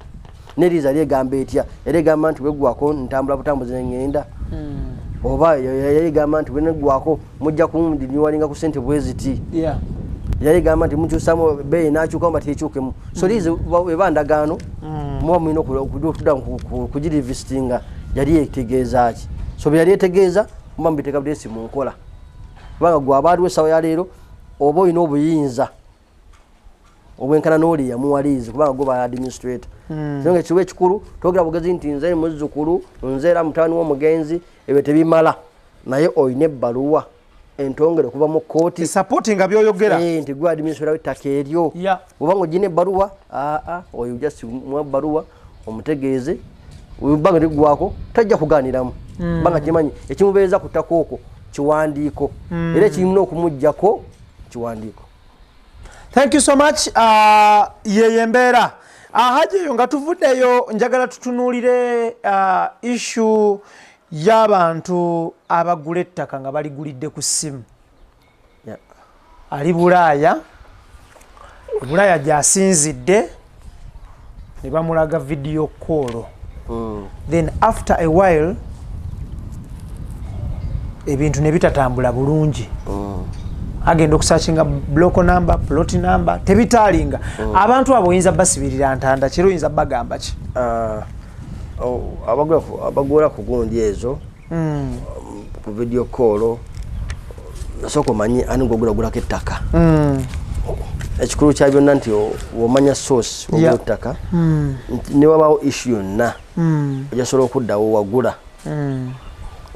Neriiza yali egamba etya? Era egamba nti weggwako ntambula butambuzi neŋŋenda, oba yali egamba nti bweneggwako mujja kundinyuwalinga ku sente bwe ziti? Yali egamba nti mukyusamu beeyi nakyukamu batekyukemu? So liizi eba ndagaano, muba mulina okudda kugirevisitinga. Yali etegeeza ki? So bye yali etegeeza muba mubiteeka buteesi mu nkola, kubanga gwe aba aliwo essaawa ya leero oba olina obuyinza obwenkana n'oli yamuwa liizi, kubanga gwe ba administrator. So nga ekiwa ekikulu twogera bugezi nti nze muzzukulu, nze era mutabani w'omugenzi, ebyo tebimala, naye olina ebbaluwa entongere okuva mu kkooti supportinga byoyogera. Eh, nti gwe administrator w'ettaka eryo. Bw'oba nga ogina ebbaluwa, aa oyo just muwa ebbaluwa omutegeeze ebbanga liggwako, tajja kugaaniramu, kubanga kimanyi ekimubeeza ku ttaka okwo kiwandiiko, era ekirina okumugjako kiwandiiko. Thank you so much. Yeyo embeera. Haji, eyo nga tuvuddeyo, njagala tutunuulire issue y'abantu abagula ettaka nga baligulidde ku ssimu. Ali Bulaaya, Bulaaya gy'asinzidde ne bamulaga video call. Then after a while ebintu ne bitatambula bulungi. Agenda okusearchinga block number, plot number, tebitaalinga. Abantu abo oyinza basibirira ntanda kiro, oyinza bagamba ki? Ah, oh, abagula ku gundi ezo, ku video call, Sooka omanyi ani gwogulagulako ettaka. Ekikulu kya byonna nti womanya source wogula ettaka, nti newabaawo issue yonna, ojasobola okuddawo wagula.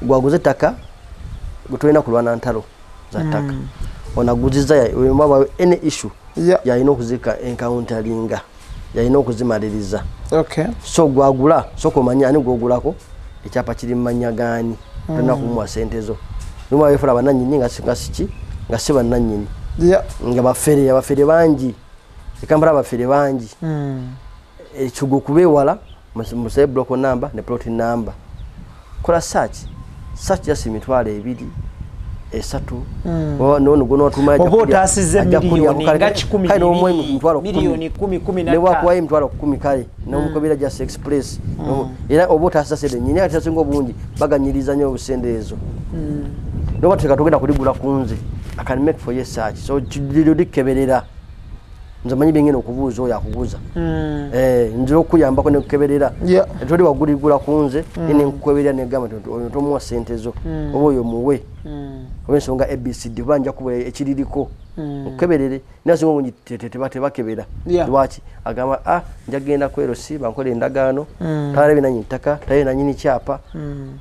Gwaguza ettaka gwe tolina kulwana ntalo za ttaka. Onaguziza, wabaawo any issue, yalina okuzika encounteringa, yalina okuzimaliriza. So gwagula, sooka omanye ani gwogulako, ekyapa kiri mu mannya gaani, tolina kumuwa sente zo. Nimwabefula bananyini nga siki, nga si bannanyini, nga bafere. Abafere bangi ekampala, abafere bangi. Ekigo kubeewala, musabe block number ne plot number, kola search. Search just 20,000, 30,000. Nono guno. Oba otaasizza miliyoni nga kikumi bibiri, miliyoni kumi, kumi na ttaano. Newakuwayo 10,000, kale nomukobera just express. Era oba otaasiza sente nyini. Ate asinga obungi baganyiriza nnyo obusente ezo. Noba teka togenda kuligula kunze, I can make for you search. So likeberera, nze manyi byengenda okubuuza oyo akuguza. Eh, nzira okuyambako nekukeberera. Toli waguligula kunze, mm. Nenkukeberera negamba nti oyo tomuwa sente zo, oba oyo muwe, oba ensonga ABCD, oba nja kuba ekiririko okukeberere. Naye asinga obungi tebakebera. Lwaki? Agamba, "Ah, njagenda kwerosi bankola endagaano." Talabye nanyini ttaka, talabye nanyini kyapa.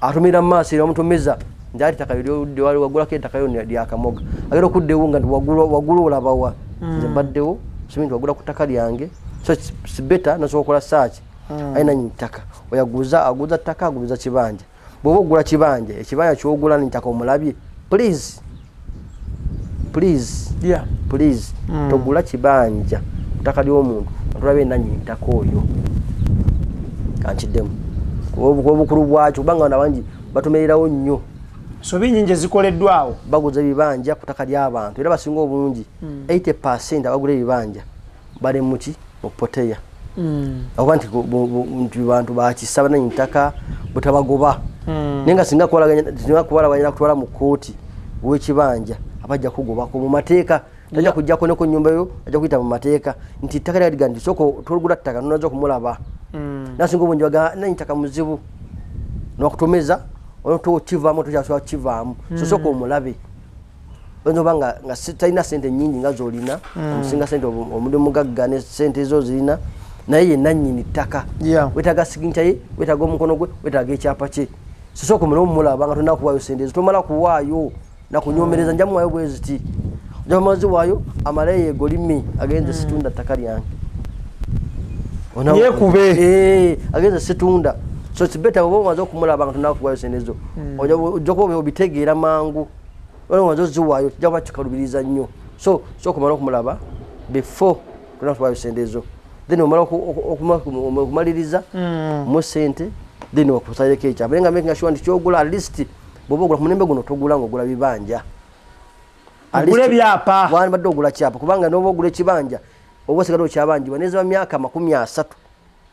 Atumira mu maaso era bamutomeza nti ati ttaka wagulako, ettaka yo lyakamoga. Agenda okuddewo nga nti wagula olabawa, nze mbaddewo simanyi nti wagula ku ttaka lyange. So it's better nosobola okukola search aye nanyini ttaka oyaguza, aguza ttaka, aguza kibanja. Bw'oba ogula kibanja, ekibanja kyogula nitaka omulabye, please, please, please, togula kibanja ku ttaka ly'omuntu nga tolabye nanyini ttaka oyo. Kankiddemu obukulu bwakyo, kubanga bano abangi batumererawo nnyo. Sobi nyingi ezikoleddwawo. Baguza ebibanja ku ttaka ly'abantu, era basinga obungi, 80% abagula ebibanja bali muki? Mu poteya, oba nti nti bantu bakisa, bananyi ttaka butabagoba. Naye nga singa kubalaganya kutwala mu kooti w'ekibanja, abajja kugobako mu mateeka, tajja kujjako ne ku nyumba yo, ajja kuyita mu mateeka nti ettaka lyaliga nti sooka tolugula ttaka nonaza okumulaba. Nasinga obungi baga nanyi ttaka muzibu nokutomeza kivaamu, tokyasobola kukivaamu. So sooka omulabe. Oyinza oba nga talina sente nyingi nga zolina, omusinga sente, omuli mugagga ne sente zo zirina, naye ye nannyini ttaka. Wetaaga signature ye, wetaaga omukono gwe, wetaaga ekyapa kye. So sooka omale omulaba nga tolina kuwaayo sente ezo. Tomala kuwaayo nakunyomereza nja muwaayo bwe ziti, ojja kumazi waayo amale yegolimi agenze, "Situnda ttaka lyange." Yeekube. Eh, agenze, "Situnda." So it's better oba omaze okumulaba nga tolina kuwaayo sente zo, ojja kuba obitegeera mangu. Waliwo omaze oziwaayo, kijja kuba kikalubiriza nnyo. So sooka omale okumulaba before tolina kuwaayo sente zo. Then omala okumaliriza mu sente, then wakusalireko ekyapa. Naye nga making sure nti kyogula, at least bw'oba ogula ku mulembe guno, togula ngaogula bibanja. At Ogule least byapa. Wandibadde ogula kyapa, kubanga noba ogula ekibanja oba osigala okyabanjibwa neziba myaka 30.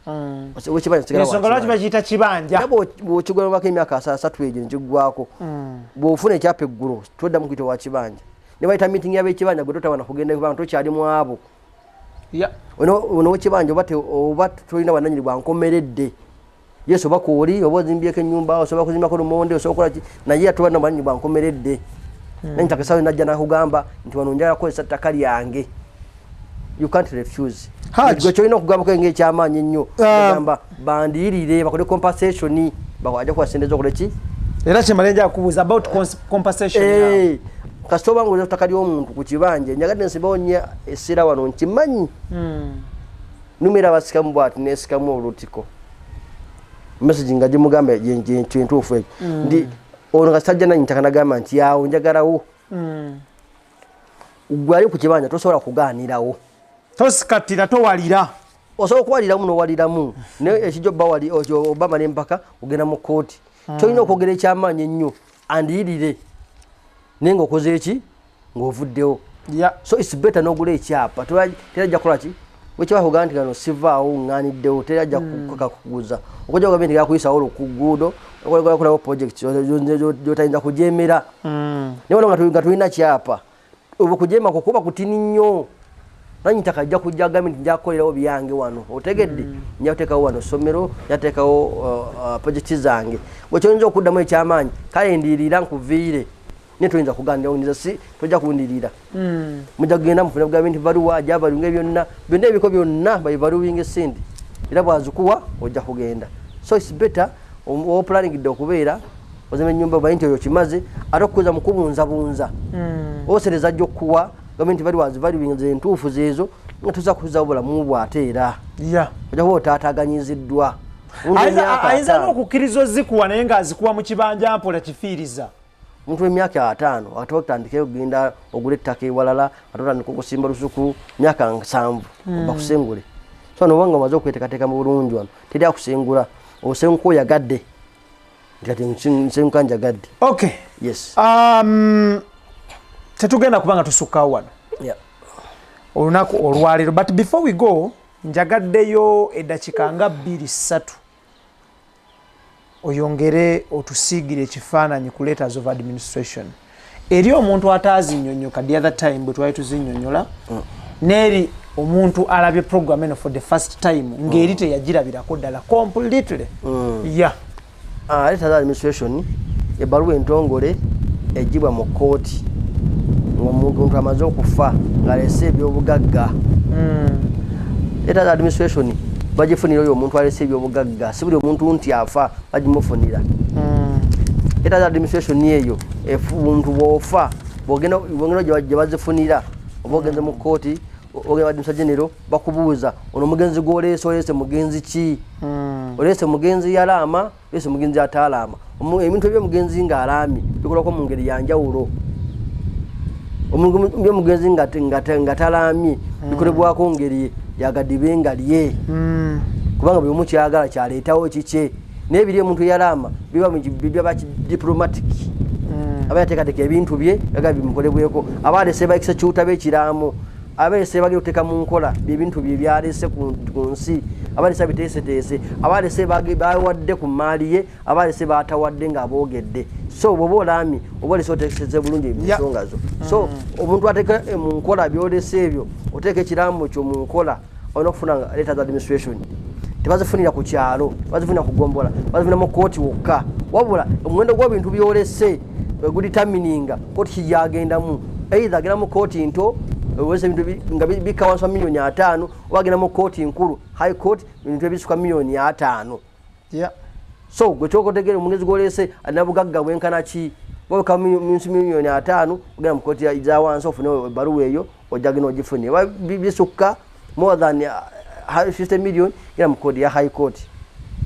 Owekibanja sigala Ensonga lwaki wakibanja. Bakiyita kibanja. Era bw'okigula bako emyaka 30 egyo nekiggwako, bw'ofuna ekyapa eggulo, toddamu kuyita wa kibanja. Ne bayita meeting y'abekibanja, gwe totawana kugenda kubanga tokyali mu abo. Ono wekibanja oba tolina bwananyini bwankomeredde. Yes, oba kwoli oba ozimbyeko ennyumba, osobola kuzimbako lumonde, osobola kukola ki, naye atuba na bwananyini bwankomeredde. Naye ntaka esawa najja nakugamba nti wano njagala kukozesa ttaka lyange, you can't refuse. Hajj. Gwe kyolina okugambako ngaekyamaanyi ennyo, Ah. gamba bandiirire, bakole compensation, ajja kuwa sente zokola ki. Era kyemale nja kubuuza about compensation yawo. Eh, kasita oba nga ttaka ly'omuntu ku kibanja, njagadde nsibawo nnyo essira wano, nkimanyi numera abasikamu bwati nesikamu olutiko message nga gimugamba entuufu ekyo nti ono kasita ajja nanyi ttaka nagamba nti yawo njagalawo, gwe ali ku kibanja tosobola kugaanirawo. Tosikattira, towalira. Osobola okuwaliramu nowaliramu, naye ekijja obamala empaka ogenda mu kooti. Kyolina okwogera ekyamaanyi ennyo, andiyirire, naye ngaokoze eki ng'ovuddewo. So it's better n'ogula ekyapa. Terajja kukola ki wekiba kugamba nti kano sivaawo, ŋŋaaniddewo, terajja kukuguza okujja kugamba nti gakuyisawo olukuguudo okolawo project gyotayinza kujeemera. Naye wano nga tulina kyapa, obwo kujeema kukuba kutini nnyo. Nanyi ttaka ajja kujja agambe nti nja kukolerawo byange wano, otegedde, nja kuteekawo wano ssomero, nja kuteekawo project zange. Gwe kyoyinza okuddamu ekyamaanyi, kale ndiirira nkuviire. Naye toyinza kuganira oyinza si tojja kundirira. Mujja kugenda mufune gavumenti baluwa gyabalunga byonna byonna ebiko byonna babivaluwinga esente era bwazikuwa ojja kugenda. So it's better oplaningidde okubeera ozimba ennyumba omanyi nti oyo kimaze ate okukuza mu kubunzabunza. Osereza ajja okukuwa gavumenti bali wazivaluwinga entuufu zeezo nga tuza kuzawo bulamu bwo ate era ojja kuba otaataganyiziddwa. Ayinza n'okukkiriza ozikuwa naye ng'azikuwa mu kibanja mpola kifiiriza. Omuntu w'emyaka 50 ate otandike okugenda ogula ettaka ewalala ate otandika okusimba lusuku myaka 70 bakusengule. So noba nga omaze okweteekateeka mu bulungi wano teri akusengula, osenguka oyagadde nti kati nsenguka njagadde. Okay. Yes. Tetugenda kubanga tusukkawo wano olunaku olwaleero, but before we go njagaddeyo eddakiika nga 2-3 oyongere otusiigire ekifaananyi ku letters of administration eri omuntu ataazinnyonnyoka the other time bwe twali tuzinnyonnyola, n'eri omuntu alabye program eno for the first time ng'eri teyagirabirako ddala completely. Yeah. Letters of administration ebbaluwa entongole egibwa mu kkooti ng'omuntu amaze okufa ng'alese ebyobugagga. Letters of administration bagifunira oyo omuntu alese ebyobugagga, si buli omuntu nti afa bagimufunira. Letters of administration eyo omuntu bw'ofa bw'ogenda gye bazifunira oba ogenze mu kkooti ogenda administrator general bakubuuza ono omugenzi gw'oleese oleese mugenzi ki? Oleese mugenzi yalaama, oleese mugenzi atalaama. Ebintu ebyomugenzi ng'alaamye bikolwako mu ngeri ya njawulo. Ebyomugenzi nga talaamye bikolebwako ngeri yagadibe nga lye. Kubanga buli omu kyagala kyaleetawo kikye. Naye biri omuntu eyalaama biba biba diplomatic. Aba yateekateeka ebintu bye yagala bimukolebweko. Aba alese ba executor b'ekiraamo, aba alese bagenda okuteeka mu nkola byebintu bye byalese ku nsi, aba alese abiteeseteese, aba alese bawadde ku mmaali ye, aba alese batawadde ng'aboogedde. So bw'oba olaamye oba olese oteeseze bulungi ensonga zo. So omuntu ateeka mu nkola byolese ebyo, oteeka ekiraamo kyo mu nkola olina okufuna letters administration. Tebazifunira ku kyalo, tebazifunira ku gombola, bazifunira mu kkooti wokka. Wabula omuwendo gw'ebintu byolese gudetermininga kooti ki gyagendamu. Either agenda mu kooti nto olese ebintu nga bikka wansi wa miliyoni 50 oba agenda mu kooti nkulu high court ebintu ebisuka miliyoni 50. So gwe kyokotegere omugenzi gwolese alina bugagga bwenkana ki? Bwebika minsi miliyoni 50 ogenda mu kooti za wansi ofune ebbaluwa eyo ojja genda ogifune. Oba bisukka more than 50 million genda mu kooti ya high court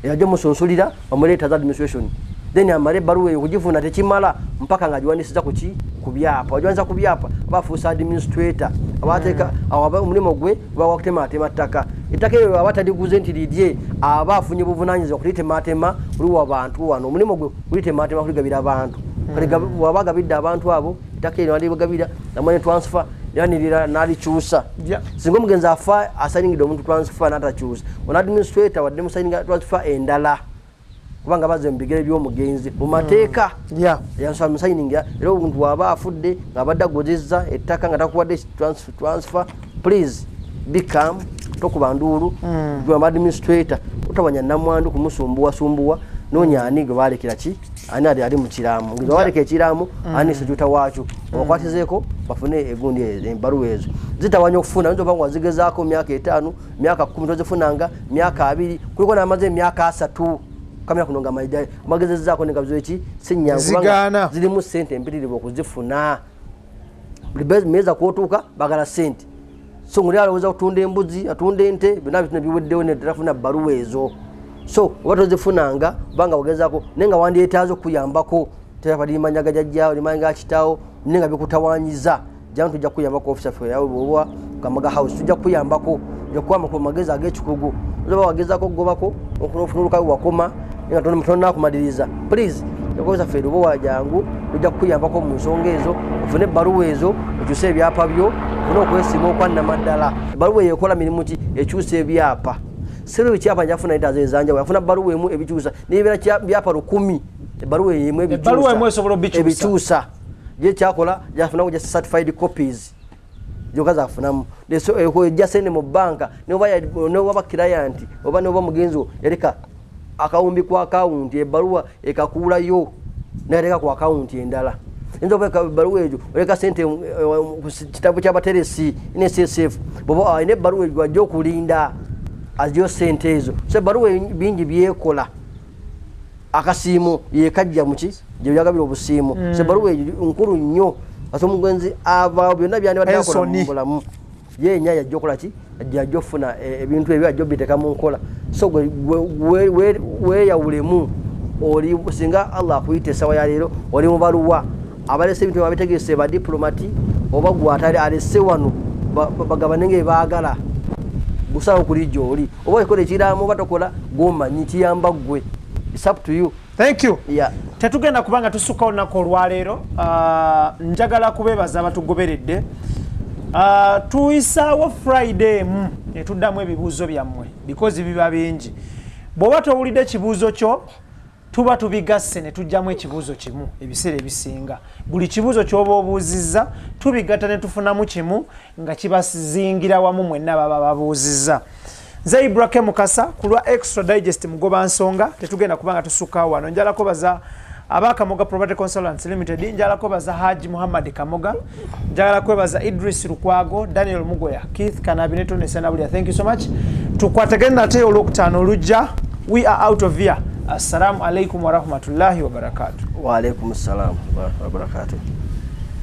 ejja musunsulira bamuleeta za administration then amale ebbaluwa eyo okugifuna tekimala mpaka ng'agiwanisiza ku ki? Ku byapa. Agiwanisa ku byapa aba afuusa administrator, abateeka awo omulimu gwe guba gwa kutematema ttaka. Ettaka eryo aba taliguze nti lirye, aba afunye buvunanyizibwa kulitematema kuliwa bantu wano. Omulimu gwe kulitematema kuligabira abantu. Kati bw'aba agabidde abantu abo ettaka eryo nalibagabira namwe ne transfer era nirira nalikyusa. Singa omugenzi afa asayiningidde omuntu transfer n'atakyusa, ono administrator wadde musayininga transfer endala kubanga bazze mu bigere by'omugenzi mu mateeka yamusayiningira. Era omuntu bw'aba afudde ng'abadde agozezza ettaka nga takuwadde transfer, please be calm, tokuba nduulu. Gamba administrator otabanya namwandu kumusumbuwasumbuwa, noonya ani gwe balekera ki, ani ali mu kiraamo. Nga baleka ekiraamo ani sejuta waakyo obakwatizeeko bafune egundi ezo. Ebbaluwa ezo zitawanya okufuna, oyinza oba nga wazigezaako myaka 5, myaka 10 tozifunanga, myaka 20, kuliko n'amaze emyaka 30 kamera kuno nga magezezzaako negabizo eki si nnyangu kubanga Zigaana. Zirimu sente empitirivu okuzifuna. Buli meeza kwotuuka bagala sente. So nguli alowooza kutunda embuzi, atunda ente, byonna bituna biweddewo netafuna bbaluwa ezo. So oba tozifunanga obanga ogezaako naye nga wandyetaaze okuyambako terimanya ga jjajjaawo, limanya ga kitaawo, naye nga bikutawanyiza, jangu tujja kukuyambako. Ofisa ffe oba Kamaga House tujja kukuyambako, ojja kukwambako mu magezi ag'ekikugu. Oba wagezaako okugobako ofuna olukalu wakoma naye nga tonnakumaliriza, please ofisa ffe Lubowa jangu tujja kukuyambako mu nsonga ezo ofune ebbaluwa ezo okyuse ebyapa byo ofune okwesiima okwannamaddala. Ebbaluwa eyo ekola mirimu ki? Ekyusa ebyapa. Siri kyapa njafuna letters ezanjawulo, afuna bbaluwa emu ebikyusa nebibeera byapa 1000, ebbaluwa eyo emu Ebbaluwa emu esobola obikyusa. Ebikyusa ye kyakola jafunaku just certified copies gyokka zafunamu. Ejja sente mu banka newaba client oba noba mugenzi wo yareka akawumbi ku akawunti, ebbaluwa ekakuulayo nayateeka ku akawunti endala. Oyinza okuleka ebbaluwa eyo, oleka sente ku kitabo ky'abateresi NSSF, bwoba alina ebbaluwa eyo ajja okulinda aziyo sente ezo. So ebbaluwa bingi byekola, akasiimo yekajja muki gyebyagabira obusiimo. So ebbaluwa eyo nkulu nnyo, ate omugenzi avaawo byonna byandibadde akola mu bulamu yenya yajja okola ki, ajja ofuna ebintu ebyo, ajja obiteeka mu nkola. So weeyawulemu oli singa Allah akuyita esawa ya leero, oli mu baluwa abalese ebintu babitegese ba diplomati, oba gwe atali alese wano bagabane nga ebaagala gusalawo kuli gyoli, oba ekola ekiraamo oba tokola, gwomanyi kiyamba ggwe. It's up to you. Thank you. Tetugenda kubanga tusukka olunaku olwaleero. Njagala kubeebaza abatugoberedde. Tuyisaawo Friday emu netuddamu ebibuuzo byammwe because biba bingi. Bw'oba towulidde ekibuuzo kyo, tuba tubigasse ne tujjamu ekibuuzo kimu. Ebiseera ebisinga buli kibuuzo ky'oba obuuzizza tubigatta ne tufunamu kimu nga kibazingira wamu mwenna baba babuuzizza. Nze Ibrahim Mukasa ku lwa Extra Digest Mugoba Nsonga. Tetugenda kubanga tusukkawo wano. Njala kwebaza aba Kamoga Property Consultants Limited, njala kwebaza Haji Muhammad Kamoga, njagala kwebaza Idris Lukwago, Daniel Mugoya, Keith Kanabi ne Tony Senabulya. Thank you so much. Tukwatagane nate olwokutaano olujja. We are out of here. Assalamu alaikum warahmatullahi wabarakatuh. Waalaikum salam wabarakatuh.